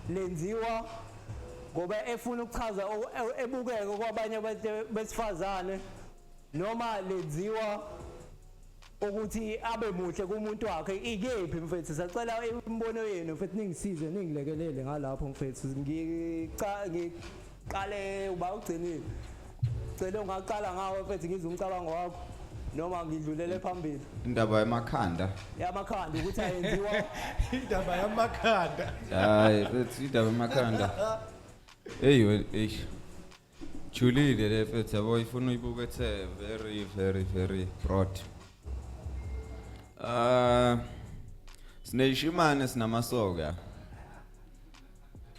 [SPEAKER 2] lenziwa ngoba efuna ukuchaza ebukeke kwabanye abantu besifazane, noma lenziwa ukuthi abe muhle kumuntu wakhe? Ikephi mfethu? Sacela imibono yenu mfethu, ningisize, ningilekelele ngalapho mfethu. Ngiqale uba ugcinile, cela ungaqala ngawe mfethu, ngizwe umcabango wakho noma ngidlulele phambili.
[SPEAKER 1] Indaba yamakhanda.
[SPEAKER 2] Yamakhanda ukuthi ayenziwa.
[SPEAKER 6] Indaba yamakhanda.
[SPEAKER 1] Hayi mfethu, indaba yamakhanda. Hey we, eish. Julile le mfethu, yabo, ifuna uyibukethe very very very broad. Sineyishimane, sinamasoka.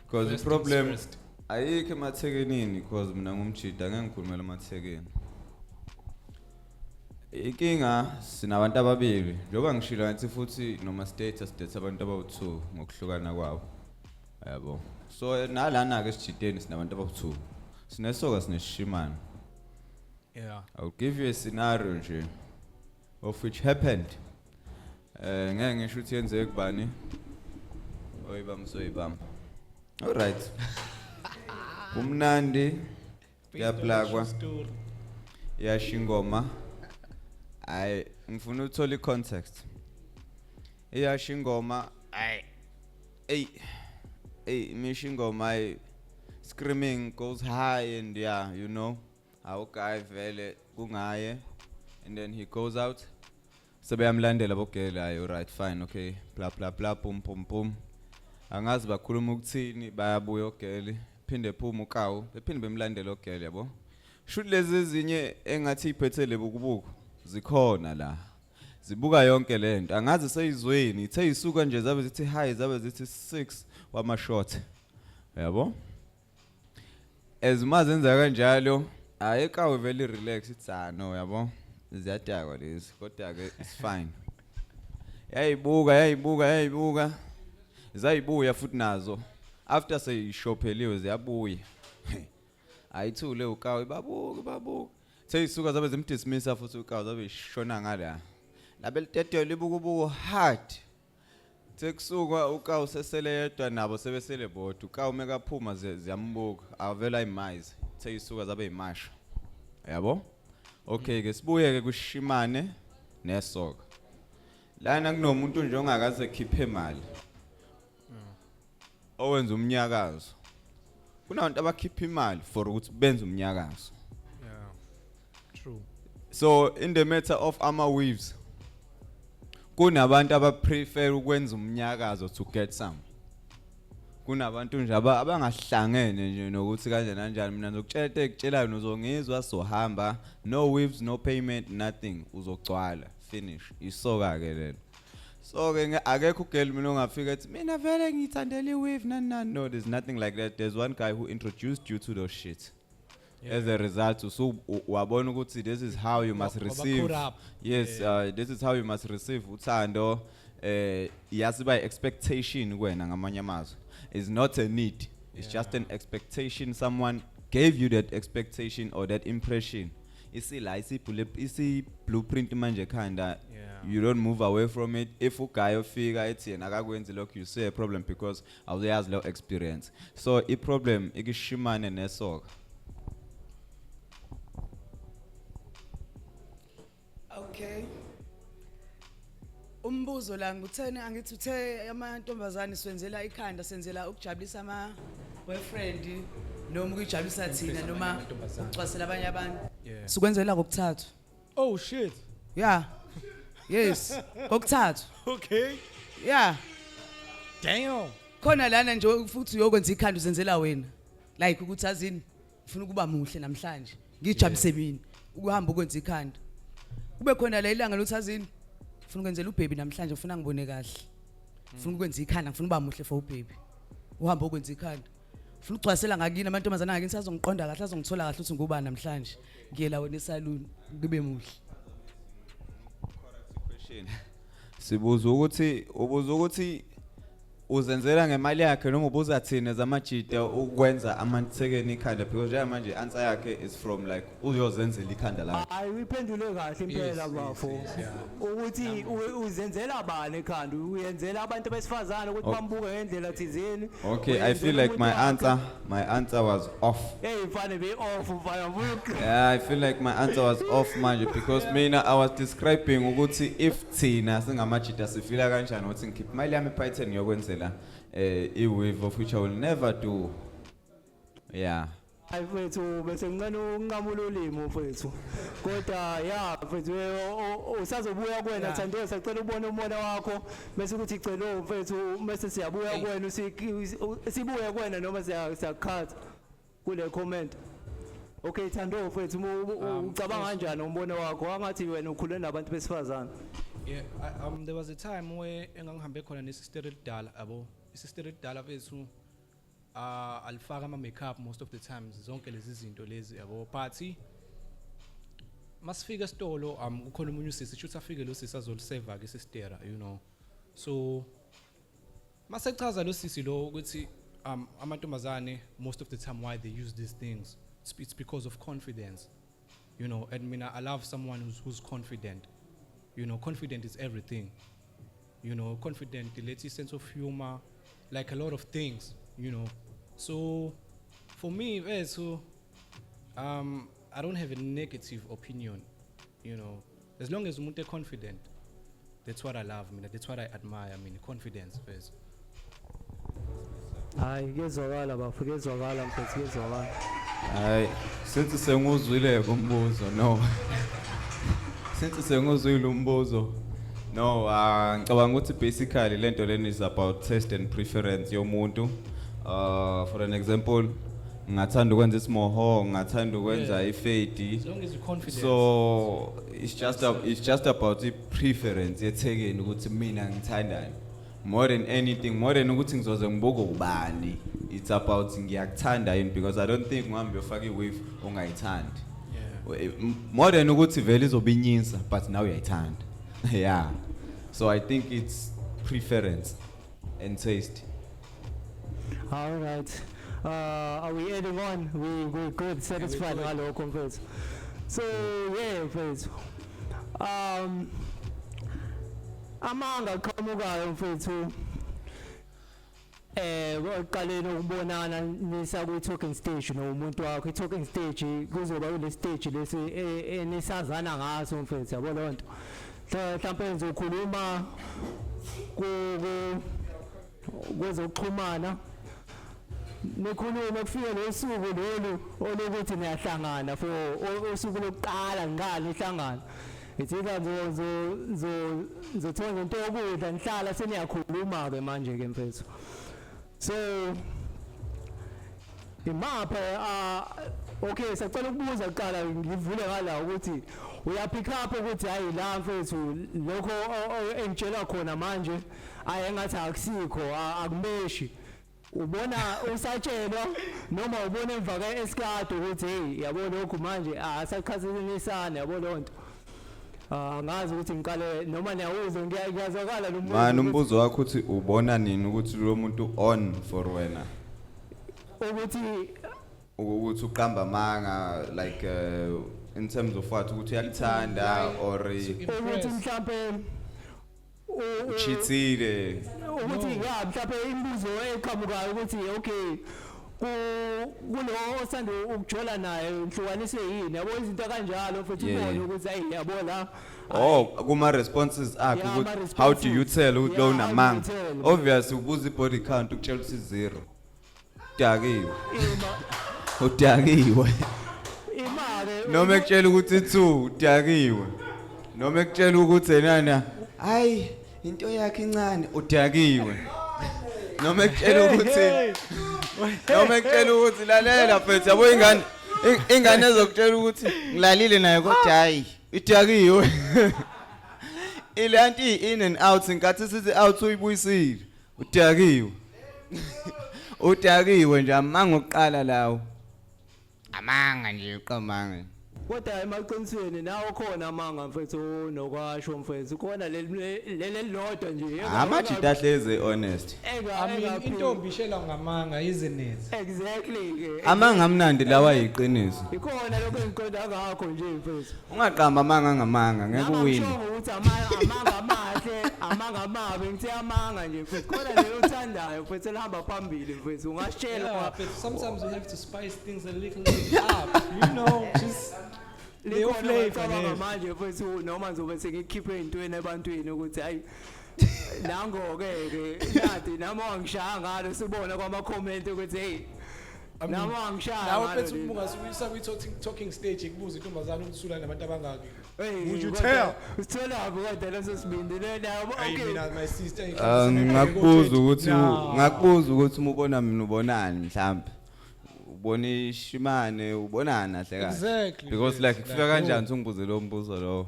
[SPEAKER 1] Because the
[SPEAKER 6] First things
[SPEAKER 1] problem
[SPEAKER 6] first.
[SPEAKER 1] Ayikho emathekenini because mina ngumjida, ngeke ngikhulumela emathekeni. Inkinga sinabantu ababili njengoba ngishilo ngathi futhi noma status date abantu abawu2 ngokuhlukana kwabo. Yabo. So nalana ke sijideni sinabantu abawu2. Sinesoka, sinesishimane. I'll give you a scenario nje of which happened. Ngeke ngisho ukuthi yenzeke kubani. Oyibamba soyibamba. All right. Kumnandi kuyaplakwa.
[SPEAKER 6] Story.
[SPEAKER 1] Yasho ingoma. Hayi, ngifuna ukuthola icontext. Iyasho ingoma, ay. Ey. Ey, misho ingoma ay screaming goes high and yeah. Awu guy vele kungaye and then he goes out. Sebeyamlandela bogela, hayi, right, fine, okay, bla bla bla, pum pum pum. Angazi bakhuluma ukuthini, bayabuya ogeli, phinde phuma ukawu, bephinde bemlandela ogeli, yabo. Shuthi lezi ezinye engathi iphethe lebukubuku zikhona la. Zibuka yonke lento. Angazi seyizweni, ithe isuka nje zabe zithi hi, zabe zithi 6 wama shot. Yabo? As mazenza kanjalo, ayekawe vele relax, it's ah no, yabo. Ziyadakwa lezi, kodwa ke it's fine. Yayibuka, yayibuka, yayibuka. Zayibuya futhi nazo. After seyishopheliwe ziyabuya. Ayithule ukawe, babuka babuka. Seyisuka zabe zimdismissa futhi ukawe, zabe ishona ngala. Labe litetelo libukubuku hard. Sekusuka ukawu sesele yedwa, nabo sebesele bodwa. Ukawu mekaphuma ziyambuka, avela imayizi. Seyisuka zabe imasha. Yabo? Okay ke, sibuye ke kushimane nesoka. Lana kunomuntu nje ongakaze khiphe imali. Owenza umnyakazo. Kunabantu abakhipha imali for ukuthi benze umnyakazo.
[SPEAKER 6] Yeah. True.
[SPEAKER 1] So in the matter of ama weaves, kunabantu abaprefer ukwenza umnyakazo to get some. Kunabantu nje abangahlangene nje nokuthi kanje kanjani, mina ngizokutshela into ekutshelayo nozongizwa, sohamba, no weaves, no payment, nothing, uzogcwala, finish. Isoka ke lelo. So ke akekho ugirl mina ongafika ethi mina vele ngithandela iweave nani nani. No, there's nothing like that. There's one guy who introduced you to those shit. As a result usu wabona ukuthi this is how you must
[SPEAKER 6] Waba
[SPEAKER 1] receive.
[SPEAKER 6] caught up.
[SPEAKER 1] Yes, this is how you must receive uthando. Yasiba expectation kuwena, ngamanye amazwi. It's not a need, it's just an expectation. Someone gave you that expectation or that impression, isila isi blueprint manje ekhanda. You don't move away from it. If uguy ofika ethi yena akakwenzi lokho, you see a problem because awuyazi leyo experience. So i problem ikishimane nesoka.
[SPEAKER 3] Okay. Umbuzo la ngikuthene, angithi uthe amantombazane siwenzela ikhanda, senzela ukujabulisa ama boyfriend noma ukujabulisa thina noma
[SPEAKER 6] Amantombazane.
[SPEAKER 3] ukucwasela abanye abantu.
[SPEAKER 6] Yeah.
[SPEAKER 3] Sikwenzela kokuthathu.
[SPEAKER 6] Oh shit.
[SPEAKER 3] Yeah. Yes, kokuthathu.
[SPEAKER 6] Okay.
[SPEAKER 3] Yeah.
[SPEAKER 6] Damn.
[SPEAKER 3] Khona lana nje futhi uyokwenza ikhanda uzenzela wena. Like ukuthi azini, ufuna ukuba muhle namhlanje. Ngijabulise mina. Ukuhamba ukwenza ikhanda. Kube khona la ilanga lokuthi azini, ufuna ukwenzela ubaby namhlanje, ufuna ngibone kahle. Ufuna ukwenza ikhanda, ngifuna uba muhle for ubaby. Uhamba ukwenza ikhanda. Ufuna ukugcwasela ngakini amantombazana ngakini sazongiqonda kahle, azongithola kahle ukuthi ngubani namhlanje. Ngiyela wena esaluni, ngibe muhle.
[SPEAKER 1] Question, sibuza ukuthi ubuza ukuthi uzenzela ngemali yakhe noma ubuza thina zamajita ukwenza amathekeni ikhanda, because njengamanje answer yakhe is from like uyozenzela ikhanda lakhe.
[SPEAKER 2] Hayi, uyiphendule kahle impela bafo, ukuthi uzenzela bani ekhanda, uyenzela abantu besifazane ukuthi bambuke ngendlela thizeni.
[SPEAKER 1] Okay, I feel like my answer was off.
[SPEAKER 2] Hey mfana, be off mfana, vuka.
[SPEAKER 1] Yeah, I feel like my answer was off manje because mina I was describing ukuthi if thina singamajita sifila kanjani ukuthi ngikhipha imali yami ePython ngiyokwenzela i-weave, of which I will never do. Yeah.
[SPEAKER 2] Hayi mfethu, bese ngincane ukunqamula ulimi mfethu, kodwa ya mfethu, usazobuya kuwena. Thando, sacela ubone umona wakho bese kuthi celo mfethu, bese siyabuya kuwena, sibuye kuwena noma siyakukhatha kule comment. Okay Thando mfethu, ucabanga kanjani umbono wakho? Angathi wena ukhule nabantu besifazane.
[SPEAKER 6] Yeah, there was a time where engangihambe khona nesister elidala, yabo. Isister elidala fethu alifaka ama makeup most of the times, zonke lezi zinto lezi, yabo. But masifika esitolo kukhona omunye usisi, shuthi afike lo sisi azoliseva ke sister. So masechaza lo sisi lo ukuthi amantombazane most of the time why they use these things, it's because of confidence. And mina I love someone who's confident. Confident is everything. Confident let's sense of humor, like a lot of things. So for me, so I don't have a negative opinion. As long as umuntu confident, that's what I love, I mean, that's what I admire, I mean, confidence first.
[SPEAKER 2] Hayi, kuyezwakala bafo, kuyezwakala mfethu, kuyezwakala.
[SPEAKER 1] Hayi, since senguzwile umbuzo, no. Since senguzwile umbuzo. No, ngicabanga ukuthi basically lento leni is about taste and preference yomuntu. For an example, ngingathanda ukwenza isimoho, ngingathanda ukwenza ifade.
[SPEAKER 6] As long as you're confident.
[SPEAKER 1] So it's just about the preference yethekeni ukuthi mina ngithandani. More than anything, more than ukuthi ngizoze ngibuke ubani. It's about ngiyakuthanda yini, because I don't think ngihambe uyofaka iweave ongayithandi. More than ukuthi vele izobe inyinsa, but now uyayithanda. Yeah. So I think it's preference and taste.
[SPEAKER 2] All right. Are we adding on? We good, satisfied
[SPEAKER 6] good.
[SPEAKER 2] ngalokho mfethu. So yeah mfethu. Amanga aqhamukayo mfethu. Oqaleni ukubonana nisa ku talking stage nomuntu wakho, i talking stage kuzoba kule stage lesi enisazana ngaso mfethu, yabo lonto. Mhlawumbe nizokhuluma ku kwezokuxhumana, nikhulume, kufike losuku lolu olokuthi niyahlangana for usuku lokuqala ngiqala nihlangana, it's either nizothenga into yokudla, nihlala seniyakhuluma ke manje ke mfethu. So imapha okay, sacela ukubuza kuqala, ngivule ngala ukuthi uya pick up ukuthi hayi la mfethu lokho engitshela khona manje ayi engathi akusikho, akumeshi. Ubona usatshelwa noma ubona emva kwesikade ukuthi hey, yabo, lokhu manje asaqhazinisana, yabo, lonto. Ah, ngazi ukuthi ngiqale noma niyawuzwa, ngiyazwakala lo mbuzo.
[SPEAKER 1] Mani, umbuzo wakho uthi ubona nini ukuthi lo muntu on for wena?
[SPEAKER 2] Ukuthi
[SPEAKER 1] Ukuthi uqamba amanga, like in terms of what, ukuthi uyakuthanda or
[SPEAKER 2] ukuthi mhlambe
[SPEAKER 1] ucheatile?
[SPEAKER 2] Ukuthi ya, mhlawumbe imibuzo eqhamukayo ukuthi okay, kulo osanda ukujola naye nhlukanise yini, yabo, izinto kanjalo, futhi ubone ukuthi ayi, yabo la.
[SPEAKER 1] Oh, kuma responses akhe,
[SPEAKER 2] Yeah,
[SPEAKER 1] ukuthi
[SPEAKER 2] ama-responses.
[SPEAKER 1] how do you tell ukuthi lo
[SPEAKER 2] Yeah, how do you
[SPEAKER 1] unamanga?
[SPEAKER 2] tell?
[SPEAKER 1] Obviously ubuza i-body count, ukutshela ukuthi zero, udakiwe.
[SPEAKER 2] Ima.
[SPEAKER 1] Udakiwe.
[SPEAKER 2] Ima-ke.
[SPEAKER 1] Noma ekutshela ukuthi 2, udakiwe. Noma ekutshela ukuthi enana, hayi, into yakhe incane, udakiwe. Noma ekutshela ukuthi lalela mfethu, yabo, ingane ezokutshela ukuthi ngilalile naye kodwa hayi, idakiwe. Ilanti in and out, inkathi sithi out uyibuyisile, udakiwe. Udakiwe nje, amanga oqala lawo, amanga nje, uqamanga.
[SPEAKER 2] Kodwa emaqinisweni nawo khona amanga, mfethu, nokwasho, mfethu, khona leli leli lodwa nje.
[SPEAKER 1] Amajita ahleze honest.
[SPEAKER 7] I mean, intombi ishela ngamanga, isn't it?
[SPEAKER 2] Exactly ke.
[SPEAKER 1] Amanga amnandi lawa ayiqiniso.
[SPEAKER 2] Ikhona lokho engiqonda ngakho nje, mfethu.
[SPEAKER 1] Ungaqamba amanga ngamanga, ngeke
[SPEAKER 2] Nami
[SPEAKER 1] uwine.
[SPEAKER 2] angishongo ukuthi amanga amahle, amanga amabi, ngithe amanga nje, mfethu. Khona leyo othandayo, mfethu, elihamba phambili, mfethu, ungashela.
[SPEAKER 6] Yeah, but sometimes you have to spice things a little bit up, just leyo
[SPEAKER 2] Likhona
[SPEAKER 6] flavor
[SPEAKER 2] ngicabanga
[SPEAKER 6] leyo.
[SPEAKER 2] manje, mfethu, noma ngizobe sengikhiphe ey'ntweni ebantwini ukuthi hayi, nango-ke ke nadi nami wangishaya ngalo, sibona kwama-comment ukuthi hey,
[SPEAKER 6] I mean,
[SPEAKER 2] nami wangishaya
[SPEAKER 6] nawe
[SPEAKER 2] ngalo
[SPEAKER 6] mfethu,
[SPEAKER 2] leli.
[SPEAKER 6] ungasuka kwi-talking stage, ikubuza intombazane ukuthi usula nabantu abangaki.
[SPEAKER 2] Hey,
[SPEAKER 6] Would you
[SPEAKER 2] kodwa
[SPEAKER 6] tell?
[SPEAKER 2] Usitholaphi kodwa leso sibindi?
[SPEAKER 6] Hey,
[SPEAKER 2] Okay.
[SPEAKER 6] mina, my sister.
[SPEAKER 1] Ah, ngakubuza ukuthi uma ubona mina ubonani? Mhlawumbe ubona ishimane, ubonani kahle kahle?
[SPEAKER 6] Exactly,
[SPEAKER 1] Because
[SPEAKER 6] yes,
[SPEAKER 1] like kufika
[SPEAKER 6] like,
[SPEAKER 1] kanjani
[SPEAKER 6] no.
[SPEAKER 1] ukuthi ungibuze lo mbuzo lowo?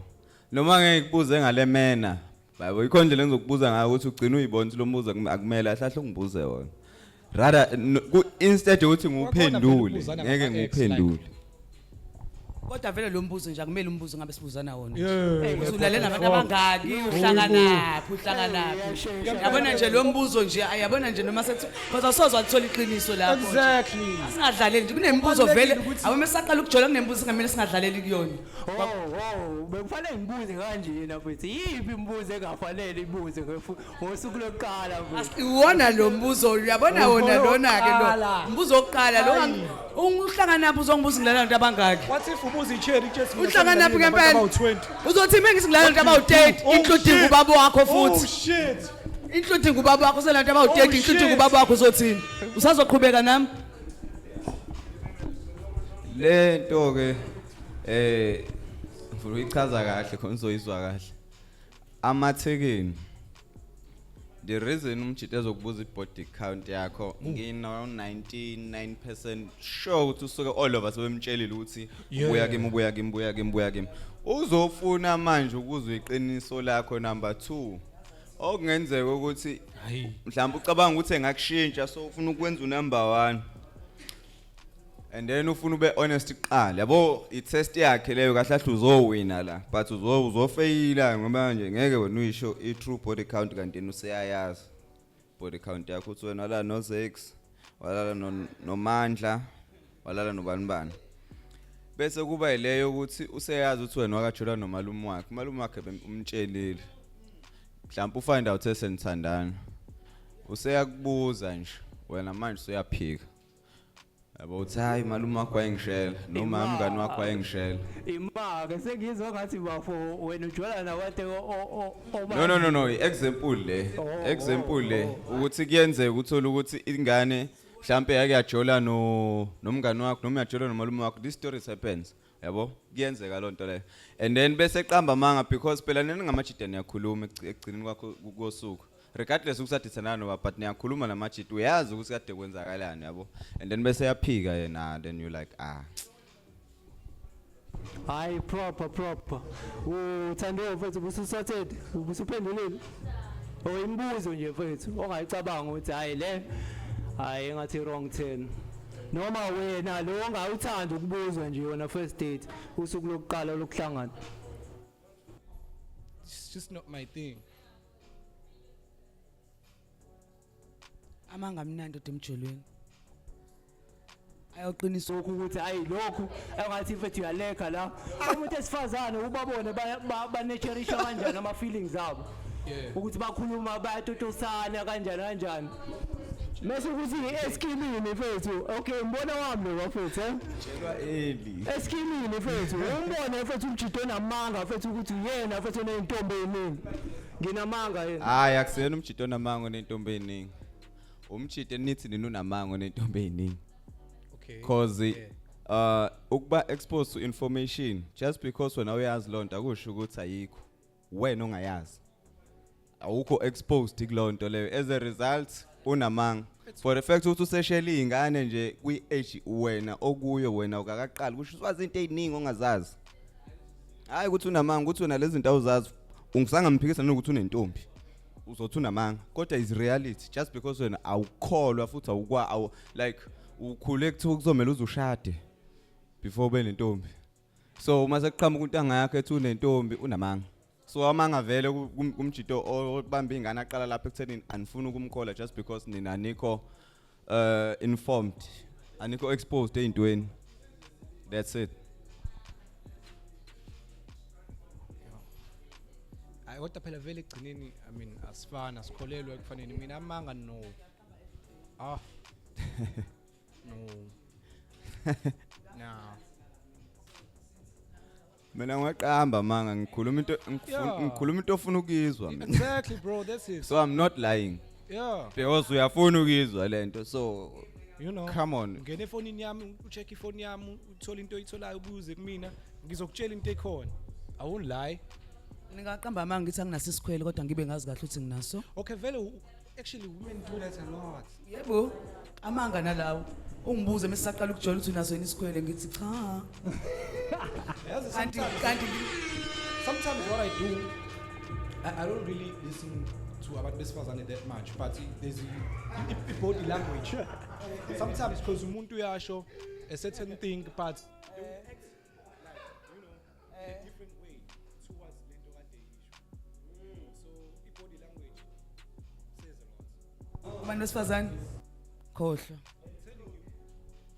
[SPEAKER 1] Noma ngeke ngikubuze ngale mena, yabo, ikho indlela engizokubuza ngayo ukuthi ugcine uyibona ukuthi lo mbuzo akumele ahlahle ungibuze wona, rather instead yokuthi
[SPEAKER 6] Kwakhona vele
[SPEAKER 1] ngiwuphendule,
[SPEAKER 6] ukubuzana
[SPEAKER 1] ngeke
[SPEAKER 6] ngama-ex,
[SPEAKER 1] ngiwuphendule.
[SPEAKER 3] Kodwa vele lo mbuzo nje akumele umbuzo ngabe sibuzana wona.
[SPEAKER 6] Yeah.
[SPEAKER 3] Usulale nabantu abangaki, uhlanganaphi, uhlanganaphi? Yabona nje lo mbuzo nje, ayabona nje noma sethi because awusoze wathola iqiniso lapho nje.
[SPEAKER 6] Exactly.
[SPEAKER 3] Singadlaleli nje, kunemibuzo vele.
[SPEAKER 6] Kubalulekile ukuthi-
[SPEAKER 3] Awume saqala ukujola, kunemibuzo singamele singadlaleli kuyona.
[SPEAKER 2] Oh, bekufanele ngibuze kanjena, mfethu. Yiphi imibuzo engafanele ibuze ngosuku lokuqala, mfethu?
[SPEAKER 3] Iwona lo mbuzo, uyabona wona lona ke lo.
[SPEAKER 6] Wokuqala.
[SPEAKER 3] Umbuzo wokuqala lo, uhlanganaphi, uzongibuza ngilala nabantu abangaki?
[SPEAKER 6] What if ubuza i-cherry just
[SPEAKER 3] Uhlanganaphi ngempela?
[SPEAKER 6] About 20.
[SPEAKER 3] Uzothi mina ngilala nabantu abawu-30,
[SPEAKER 6] Oh,
[SPEAKER 3] including
[SPEAKER 6] shit.
[SPEAKER 3] ubaba wakho
[SPEAKER 6] Oh
[SPEAKER 3] futhi.
[SPEAKER 6] shit.
[SPEAKER 3] Including ubaba wakho, selantu abawu-30,
[SPEAKER 6] Oh,
[SPEAKER 3] including
[SPEAKER 6] shit.
[SPEAKER 3] ubaba wakho, uzothini? Usazoqhubeka nami?
[SPEAKER 1] Le nto ke ngifuna uyichaza kahle khona uzoyizwa kahle. Amathekeni, the reason umjita ezokubuza i-body count yakho, ngino 99% sure ukuthi usuke all over sebemtshelile ukuthi ubuya kimi, ubuya kimi, ubuya kimi, ubuya kimi. Uzofuna manje ukuzwa iqiniso lakho. Number 2, okungenzeka ukuthi
[SPEAKER 6] Hayi.
[SPEAKER 1] mhlawumbe ucabanga ukuthi engakushintsha, so ufuna ukwenza unumber 1 and then ufuna ube honest kuqala, yabo, i-test yakhe leyo. Kahle kahle uzowina la, but uzofeyila ngoba nje ngeke wena uyisho i-true body count, kanti yena useyayazi body count yakho, uthi wena walala no-Zex, walala noMandla, walala nobani bani. Bese kuba yileyo ukuthi useyazi ukuthi wena wakajula nomalume wakhe, umalume wakhe umtshelile, mhlawumbe ufind out esenithandana, useyakubuza nje wena manje usuyaphika, yabo, uthi hayi, malume wakho wayengishela noma umngani wakho wayengishela.
[SPEAKER 2] Ima-ke sengizwa ngathi, bafo, wena ujola nabantu
[SPEAKER 1] No, no, no, no, example le.
[SPEAKER 2] Oh,
[SPEAKER 1] Example le
[SPEAKER 2] oh.
[SPEAKER 1] ukuthi kuyenzeka uthola ukuthi ingane mhlambe yake yajola no nomngani wakho noma yajola nomalume wakho. This stories happens, yabo, kuyenzeka lonto leyo. And then bese qamba amanga because phela nina ngamajita niyakhuluma ekugcineni kwakho kosuku, regardless ukuthi adithanana noba, but niyakhuluma namajita, uyazi ukuthi kade kwenzakalani, yabo, and then bese yaphika yena, then you like, ah.
[SPEAKER 2] Hayi, proper, proper. Uthande, mfethu, ubususorted, ubusuphendulile. Oh, imibuzo nje, mfethu, ongayicabanga ukuthi hayi, le Hayi, engathi wrong turn. Noma wena lo ongawuthanda ukubuzwa nje wona first date, usuku lokuqala lokuhlangana.
[SPEAKER 6] It's just not my thing.
[SPEAKER 3] Amanga amnandi odwa emjolweni ayoqinisa.
[SPEAKER 2] Lokhu ukuthi hayi, lokhu engathi mfethu uyalekha la, umuntu esifazane ubabone banecherisha kanjani ama feelings abo, ukuthi bakhuluma bayatotosana kanjani kanjani, mase ukuthi eskimini mfethu. Okay, mbona wami lo bafethu, eh.
[SPEAKER 1] Tshelwa early.
[SPEAKER 2] Eskimini mfethu, umbone mfethu umjito onamanga mfethu ukuthi uyena mfethu oneyintombi eziningi, nginamanga yena?
[SPEAKER 1] Hayi, akusena umjito onamanga onentombi eziningi. Umjito enithi nina unamanga onentombi eziningi. 'Cause ukuba exposed to information just because wena uyazi lonto akusho ukuthi ayikho. Wena ongayazi. Awukho exposed kulonto leyo. As a result unamanga. For the fact ukuthi useshela izingane nje kwi age wena okuyo, wena ukakaqali, kusho wazi into eziningi ongazazi. Hayi ukuthi unamanga, ukuthi wena lezi zinto awuzazi, ungisangamphikisa nokuthi unentombi. Uzothi unamanga, kodwa is reality just because wena awukholwa futhi awukwa awu like ukhule kuthiwa kuzomela uzushade before ube nentombi. So uma sekuqhamuka untanga yakho ethi unentombi, unamanga. So amanga vele kumjito obamba ingane aqala lapha ekuthenini anifuni ukumkhola just because nina anikho informed, anikho exposed eyintweni. That's it.
[SPEAKER 6] Hayi, kodwa phela vele egcineni, I mean, asifani, asikholelwa ekufaneni. Mina amanga, no, ah, no, nah.
[SPEAKER 1] Mina ngiwaqamba manga, ngikhuluma into ngikhuluma into ofuna ukuyizwa mina.
[SPEAKER 6] Exactly, bro, that's it.
[SPEAKER 1] So I'm not lying because uyafuna ukuyizwa lento, so come on.
[SPEAKER 6] Ngene efonini yami, ucheck ifoni yami, uthole into oyitholayo, ubuze kumina, ngizokutshela into ekhona. I won't lie.
[SPEAKER 3] Ngingaqamba amanga ngithi anginaso isikhwele, kodwa ngibe ngazi kahle ukuthi nginaso.
[SPEAKER 6] Okay, vele actually women do that a lot.
[SPEAKER 3] Yebo, amanga nalawo. Ungibuze mase saqala ukujola ukuthi unaso yini isikhwele, ngithi cha.
[SPEAKER 6] Yazi,
[SPEAKER 3] Kanti
[SPEAKER 6] sometimes,
[SPEAKER 3] kanti
[SPEAKER 6] sometimes what I do, I don't really listen to abantu besifazane that much, but there's a body language sometimes, because umuntu uyasho a certain thing, but they will act like, a different way towards lento kade isho. So i-body language says a lot.
[SPEAKER 3] Abantu besifazane, khohlwa,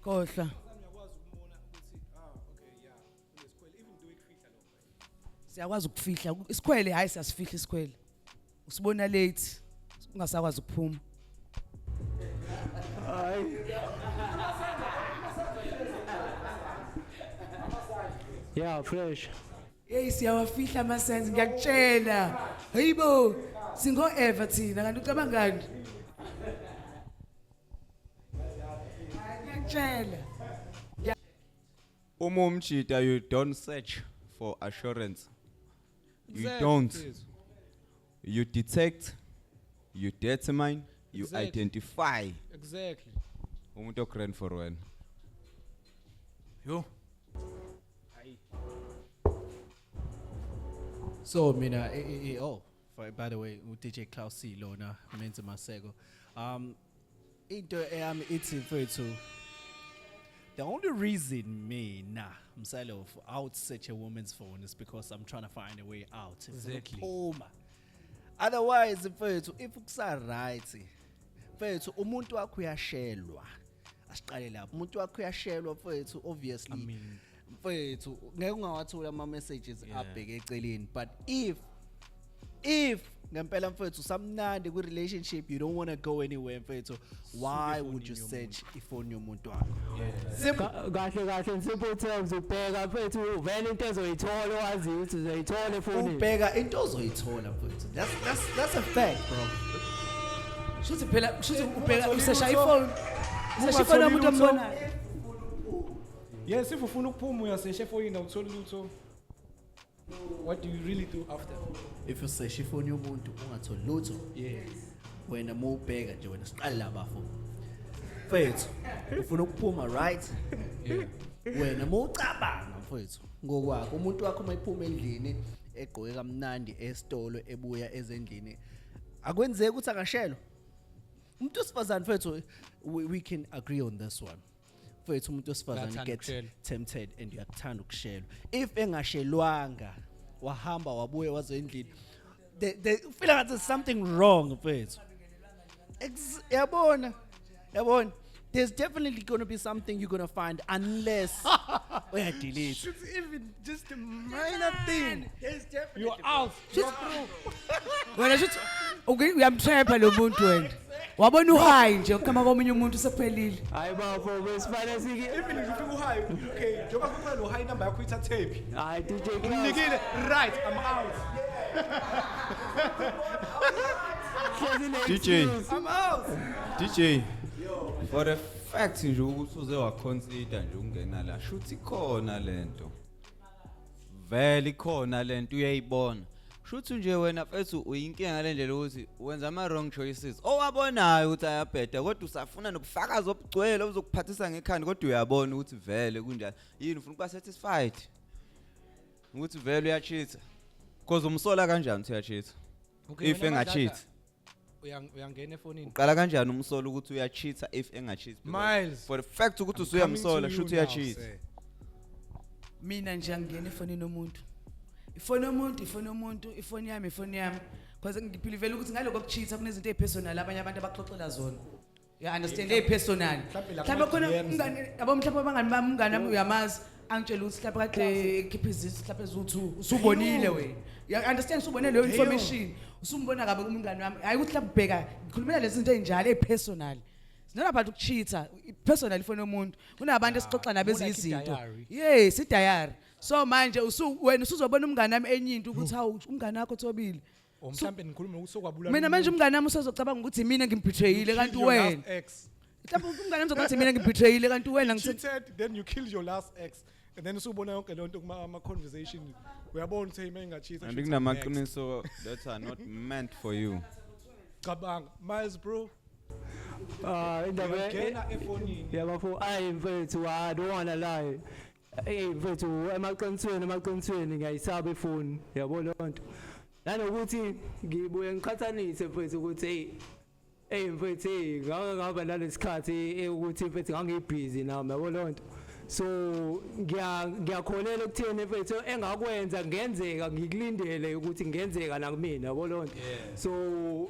[SPEAKER 3] khohlwa.
[SPEAKER 6] Uyakwazi ukumbona ukuthi, ah, okay, yeah, unesikhwele, even though ikufihla lokho.
[SPEAKER 3] Siyakwazi ukufihla isikhwele. Hayi, siyasifihla isikhwele, usibona late ungasakwazi ukuphuma.
[SPEAKER 2] Hayi, yeah, fresh.
[SPEAKER 3] Hey, siyawafihla ama-signs, ngiyakutshela. Hayibo, singo-eva thina, kanti ucabangani? Hayi, ngiyakutshela.
[SPEAKER 1] Uma umjita, you don't search for assurance. You don't. You detect, you determine, you identify umuntu o-grand for wena.
[SPEAKER 6] Yo.
[SPEAKER 5] So mina oh, by the way, u DJ Klaus C lona, Menzi Maseko. Into eyami ithi mfethu, the only reason mina Msalo out search a woman's phone is because I'm trying to find a way out. Ukuphuma. Otherwise mfethu, if kusa right mfethu, umuntu wakho uyashelwa. Asiqale lapho. Umuntu wakho uyashelwa mfethu, obviously.
[SPEAKER 6] I mean,
[SPEAKER 5] Mfethu, ngeke ungawathola ama messages abheke eceleni, but if ngempela mfethu samnandi ku relationship, you don't want to go anywhere mfethu, why would you search ifoni yomuntu wakho? Simple.
[SPEAKER 2] Kahle kahle, in simple terms, ubheka mfethu vele into ezoyithola, owaziyo ukuthi uzoyithola efonini.
[SPEAKER 5] Ubheka into ozoyithola mfethu. That's a fact, bro.
[SPEAKER 3] Shuthi phela, shuthi ubheka,
[SPEAKER 6] Ungatholi
[SPEAKER 3] usesha
[SPEAKER 6] lutho.
[SPEAKER 3] ifoni, usesha ifoni yomuntu
[SPEAKER 6] Ungatholi lutho.
[SPEAKER 3] ombonayo.
[SPEAKER 6] Yes, if ufuna ukuphuma uyasesha efonini, awutholi lutho. What do you really do after?
[SPEAKER 5] If you search ifoni yomuntu ungatholi lutho, wena mawubheka nje wena, siqale la bafo mfethu, ufuna ukuphuma, right?
[SPEAKER 6] Yeah.
[SPEAKER 5] Wena mawucabanga mfethu ngokwakho, umuntu wakho mayiphuma endlini egqoke kamnandi esitolo, ebuya ezendlini, akwenzeki ukuthi angashelwa. Umuntu wesifazane mfethu, we can agree on this one. Mfethu, umuntu wesifazane
[SPEAKER 7] Uyathanda
[SPEAKER 5] gets
[SPEAKER 7] ukushelwa.
[SPEAKER 5] tempted and uyakuthanda ukushelwa. If engashelwanga, wahamba wabuye waze endlini, they feel like there's something wrong, mfethu. Yabona, yabona, there's definitely going to be something you're going to find unless uyadelete.
[SPEAKER 7] Shoots, even just a minor thing.
[SPEAKER 5] There's definitely
[SPEAKER 7] You're out. You're through.
[SPEAKER 3] Wena shuthi uyamtrapha lo muntu wena. Wabona uhayi nje ukama komunye umuntu, sekuphelile.
[SPEAKER 2] Hayi bafo, besifane sike.
[SPEAKER 7] Even if ufika uhayi, okay, njengoba kukhona lo high number yakho uyithathephi?
[SPEAKER 2] Hayi, DJ Klaus.
[SPEAKER 7] Umnikile, right, I'm out.
[SPEAKER 2] Hlezi ne
[SPEAKER 1] DJ.
[SPEAKER 2] excuse.
[SPEAKER 7] I'm out.
[SPEAKER 1] DJ, for the fact nje ukuthi uze waconsider nje ukungena la, shuthi khona lento. Vele ikhona lento, uyayibona. Shuthi nje wena mfethu uyinkinga le ndlela ukuthi wenza ama wrong choices owabonayo ukuthi ayabheda, kodwa usafuna nobufakazi obugcwele obuzokuphathisa ngekhanda, kodwa uyabona ukuthi vele kunjani. Yini, ufuna ukuba satisfied ukuthi vele uyacheat? Because umsola kanjani ukuthi uyacheat
[SPEAKER 7] Okay,
[SPEAKER 1] if
[SPEAKER 7] wena
[SPEAKER 1] engacheat?
[SPEAKER 7] Madlala, uyangena efonini.
[SPEAKER 1] Uqala kanjani umsola ukuthi uyacheat if engacheat? Because
[SPEAKER 7] Miles,
[SPEAKER 1] for the fact ukuthi
[SPEAKER 7] I'm
[SPEAKER 1] usuyamsola,
[SPEAKER 7] coming to you
[SPEAKER 1] shuthi
[SPEAKER 7] now,
[SPEAKER 1] uyacheat.
[SPEAKER 7] sir.
[SPEAKER 3] Mina nje angingena efonini yomuntu. Ifoni yomuntu, ifoni yomuntu, ifoni yami, ifoni yami. Because ngibelieve ukuthi ngaloko kucheat kunezinto ezipersonal abanye abantu abaxoxela zona. You understand, ezipersonal.
[SPEAKER 7] Mhlawumbe la
[SPEAKER 3] Mhlawumbe khona
[SPEAKER 7] kuma-DMs.
[SPEAKER 3] umngane, yabo, mhlawumbe abangani bami, umngane wami uyamazi, angitshela ukuthi mhlawumbe kade ekhipha izisu mhlawumbe eziwu2, usubonile wena. You understand, usubone leyo information. Usumbona kabi umngane wami. Hayi ukuthi mhlawumbe ubheka, ngikhulumela lezi zinto ezinjalo ezipersonal. It's not about ukucheat, personal ifoni yomuntu. Kunabantu esixoxa nabo
[SPEAKER 7] More like
[SPEAKER 3] ezinye izinto.
[SPEAKER 7] i-diary.
[SPEAKER 3] Yes, i-diary. So manje usu wena usuzobona umngane wami enye into ukuthi hawu, umngane wakho Thobile.
[SPEAKER 7] Or mhlawumbe nikhulume ukuthi sokwabulala
[SPEAKER 3] Mina manje umngane wami usazocabanga ukuthi mina ngimbetrayile kanti wena.
[SPEAKER 7] Ex.
[SPEAKER 3] Mhlawumbe umngane wami uzocathi mina ngimbetrayile kanti wena ngithe
[SPEAKER 7] Cheated, then you killed your last ex. And then usubona yonke lonto kuma ama conversation. Uyabona ukuthi hey, mayingacheat.
[SPEAKER 1] And kunamaqiniso that are not meant for you.
[SPEAKER 7] Cabanga, Miles bro.
[SPEAKER 2] Ah, indaba
[SPEAKER 7] Uyangena efonini.
[SPEAKER 2] yabafo, ayi mfethu, I don't wanna lie. Hey mfethu, emaqinisweni, emaqinisweni ngiyayisaba ifoni, yabo lonto. Nanokuthi ngibuye ngiqhathanise mfethu ukuthi hey mfethu, hey, ngake ngaba nalesikhathi ukuthi mfethu ngangibhizi nami, yabo lonto. So ngiyakholela ekutheni mfethu engakwenza ngenzeka ngikulindele ukuthi ngenzeka nakumina, yabo lonto. So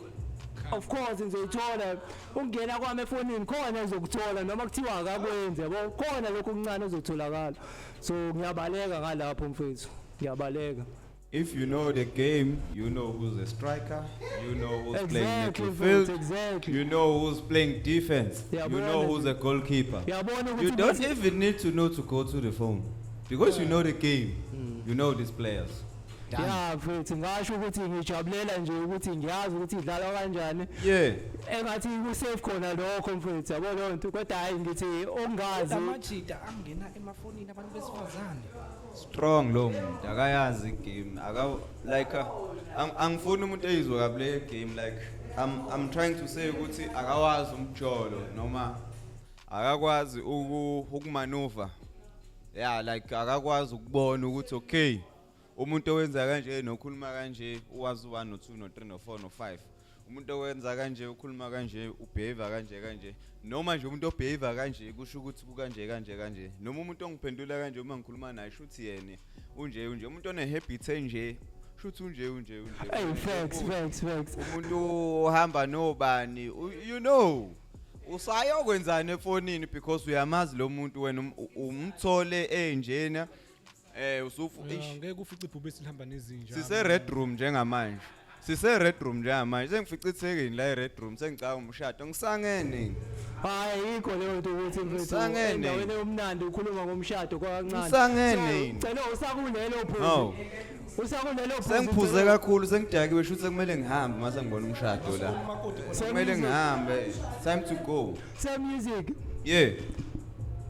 [SPEAKER 2] of course ngizoyithola ukungena kwami efonini, khona ngizokuthola noma kuthiwa akakwenzi, yabo, khona lokhu okuncane ozotholakala. So ngiyabaleka ngalapho mfethu, ngiyabaleka.
[SPEAKER 1] If you know the game, you know who's a striker, you know who's playing
[SPEAKER 2] Exactly mfethu,
[SPEAKER 1] midfield,
[SPEAKER 2] exactly.
[SPEAKER 1] you know who's playing defense, you
[SPEAKER 2] Yabona
[SPEAKER 1] know
[SPEAKER 2] nje.
[SPEAKER 1] who's a goalkeeper.
[SPEAKER 2] Yabona
[SPEAKER 1] You
[SPEAKER 2] ukuthi
[SPEAKER 1] don't even need to know to go to the phone because you know the game, you know these players.
[SPEAKER 2] Ya mfethu, ngasho ukuthi ngijabulela nje ukuthi ngiyazi ukuthi idlalwa kanjani. Engathi ku-safe khona lokho mfethu, yabo leyo nto, kodwa hhayi, ngithi ongazi.
[SPEAKER 6] Amajita angena emafonini abantu besifazane.
[SPEAKER 1] Strong lo muntu akayazi igame, aka like angifuni umuntu eyizwe kabi le game. Like I'm trying to say ukuthi akawazi umjolo noma akakwazi ukumanuva, yeah, like akakwazi ukubona ukuthi okay, umuntu owenza kanje nokhuluma kanje uwazi u1 no2 no3 no4 no5, umuntu owenza kanje ukhuluma kanje, ubehave kanje kanje, noma nje umuntu obehave kanje kusho ukuthi kukanje kanje kanje, noma umuntu ongiphendula kanje uma ngikhuluma naye shuthi yena unje unje, umuntu one habit enje shuthi unje unje unje.
[SPEAKER 2] Hey, facts, facts, facts.
[SPEAKER 1] Umuntu ohamba nobani, usayokwenzani efonini because uyamazi lo muntu wena, umthole enjena, usufu
[SPEAKER 7] Ya,
[SPEAKER 1] eish.
[SPEAKER 7] ngeke ufice ibhubesi lihamba nezinja.
[SPEAKER 1] Sise red room njengamanje, sise red room njengamanje, sengifica ithekeni la e red room, sengicaka umshado, ngisangene.
[SPEAKER 2] Hayi, ayikho leyo nto ukuthi mfethu
[SPEAKER 1] Ngisangene.
[SPEAKER 2] endaweni yomnandi ukhuluma ngomshado kwakancane.
[SPEAKER 1] Ngisangene.
[SPEAKER 2] Cela usakulelo
[SPEAKER 1] No.
[SPEAKER 2] phuzu, usakulelo phuzu.
[SPEAKER 1] Sengiphuze kakhulu, sengidakiwe, shuthi sekumele ngihambe mase ngibona umshado la. Kumele ngihambe, time to go.
[SPEAKER 2] Same music.
[SPEAKER 1] Yeah.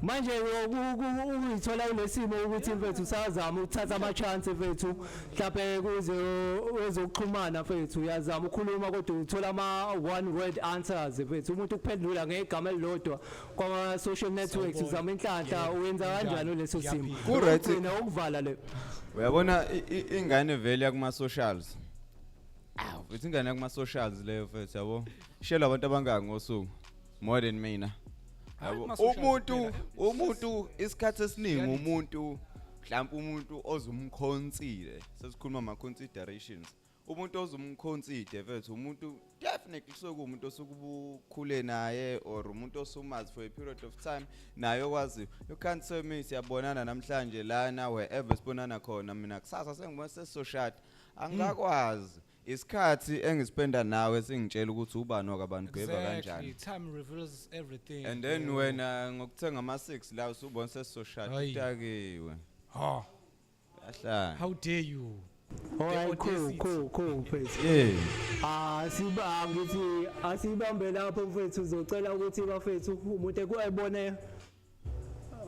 [SPEAKER 2] Manje ukuyithola kulesimo ukuthi mfethu usazama ukuthatha ama chance mfethu, mhlawumbe kuze ezokuxhumana mfethu, uyazama ukukhuluma kodwa uthola ama one word answers mfethu, umuntu ukuphendula ngegama elilodwa kwama social networks, uzama inhlanhla, uyenza kanjani leso simo?
[SPEAKER 1] Ku-right.
[SPEAKER 2] Ukugcina, ukuvala le.
[SPEAKER 1] Uyabona ingane vele yakuma socials. Aw, Mfethu ingane kuma socials leyo mfethu yabo. Shela abantu abangaki ngosuku? More than mina.
[SPEAKER 6] Hayi,
[SPEAKER 1] Yabo,
[SPEAKER 6] kuma-socials
[SPEAKER 1] umuntu
[SPEAKER 6] kuphela.
[SPEAKER 1] umuntu isikhathi esiningi
[SPEAKER 6] Reality.
[SPEAKER 1] umuntu mhlawumbe umuntu ozumkhonsile sesikhuluma ama considerations umuntu ozumkhonside mfethu umuntu definitely kusuke umuntu osuke ubukhule naye or umuntu osumazi for a period of time naye okwaziyo. You can't tell me siyabonana namhlanje lana, wherever sibonana khona, mina kusasa sengibona sesizoshada, angakwazi. Isikhathi engispenda nawe singitshela ukuthi ubani wakabani, behave
[SPEAKER 6] Exactly.
[SPEAKER 1] kanjani.
[SPEAKER 6] Time reveals everything.
[SPEAKER 1] And then
[SPEAKER 6] bro.
[SPEAKER 1] wena ngokuthenga ama-6 la usubona sesizoshada.
[SPEAKER 6] Hayi.
[SPEAKER 1] Utakiwe.
[SPEAKER 6] Ha.
[SPEAKER 1] Yahlala.
[SPEAKER 6] How dare you?
[SPEAKER 2] Alright, cool,
[SPEAKER 6] audacity.
[SPEAKER 2] cool, mfethu.
[SPEAKER 1] Yeah.
[SPEAKER 2] Ah, siba ngithi asibambe lapho mfethu, uzocela ukuthi bafethu umuntu ekuyibone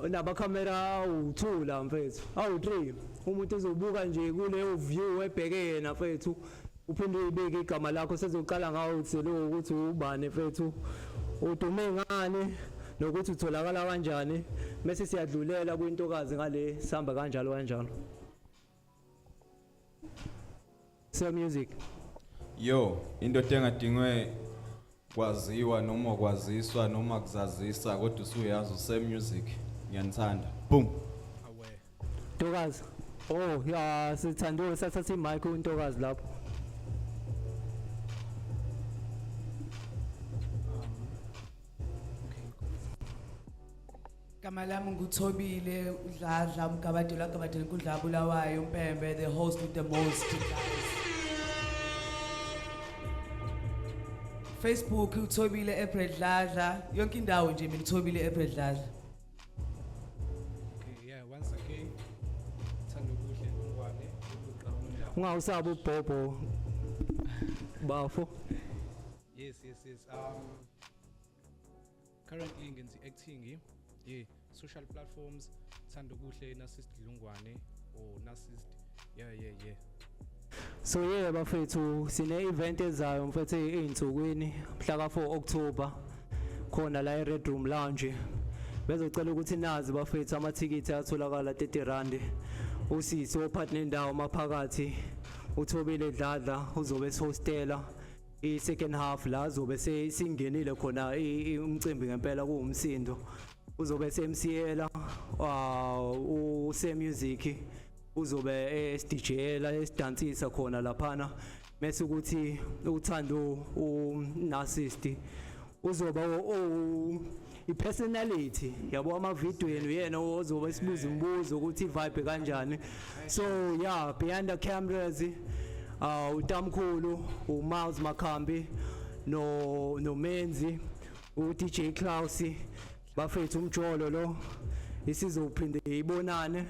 [SPEAKER 2] nabakhamera awu2 la mfethu, awu3, umuntu uzobuka nje kuleyo view ebheke yena mfethu, uphinde uyibeke igama lakho, sezoqala ngawo uthi lo ukuthi ubani mfethu, udume ngani, nokuthi utholakala kanjani, bese siyadlulela kwintokazi ngale, sihamba kanjalo kanjalo. So music.
[SPEAKER 1] Yo, indoda engadingwe kwaziwa noma kwaziswa noma kuzazisa, kodwa usuyazi use music. Ngiyanithanda. Boom.
[SPEAKER 6] Aware.
[SPEAKER 2] Ntokazi. Oh, ya, sithandiwe sathatha imic untokazi lapho.
[SPEAKER 6] Okay.
[SPEAKER 3] Igama lami nguThobile uDladla uMgabadelo kaGabadelo inkundla yabulawayo uMpembe, the host with the most, guys. Facebook uThobile April Dladla, yonke indawo nje mina uThobile April Dladla.
[SPEAKER 6] Okay, yeah, once again. Thandokuhle Ngwane, uqhamuka.
[SPEAKER 2] Ungawusabi ubhobho bafo.
[SPEAKER 6] Yes. Currently ngenza acting, yeah, social platforms Thandokuhle Narcissist Dlungwane or Narcissist. Yeah.
[SPEAKER 2] So yeah bafethu, sine event ezayo mfethu einsukwini mhla ka 4 October khona la e Red Room Lounge. Bezocela ukuthi nazi bafethu, amathikithi atholakala 30 rand. Usisi ophathi nendawo maphakathi uThobile Dladla uzobe hostela i second half, la zobe sesingenile khona umcimbi ngempela kuwumsindo. Uzobe seMCela use music, uzobe eSDJela esidansisa khona laphana, mase ukuthi uThando uNarcissist uzoba i-personality yabo ama video yenu, yena ozobe sibuza imibuzo ukuthi vibe kanjani. So yeah, behind the cameras uTamkhulu uMiles Makhambi no Menzi, uDJ Klaus. Bafethu, umjolo lo isizophinde ibonane,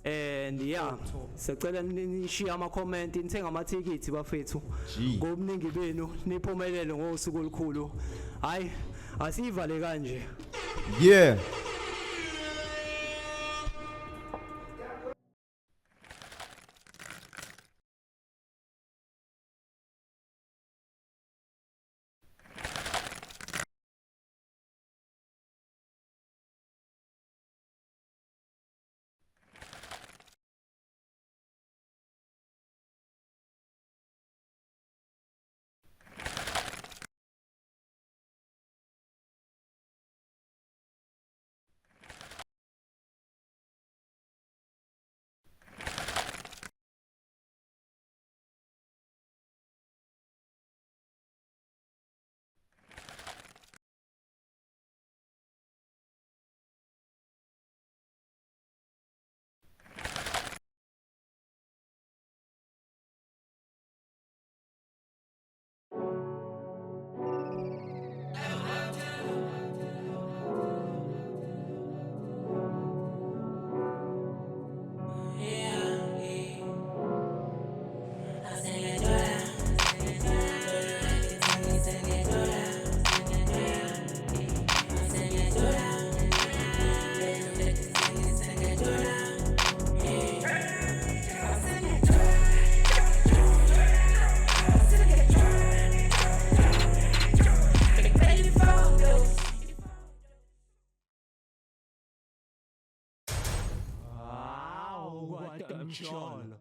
[SPEAKER 2] and yeah, sicela nishiye ama comment, nithenga amathikithi bafethu
[SPEAKER 1] G.
[SPEAKER 2] ngobuningi benu, niphumelele ngosuku olukhulu. Hayi, asivale kanje.
[SPEAKER 1] Yeah.
[SPEAKER 2] Awu, kodwa mjolo.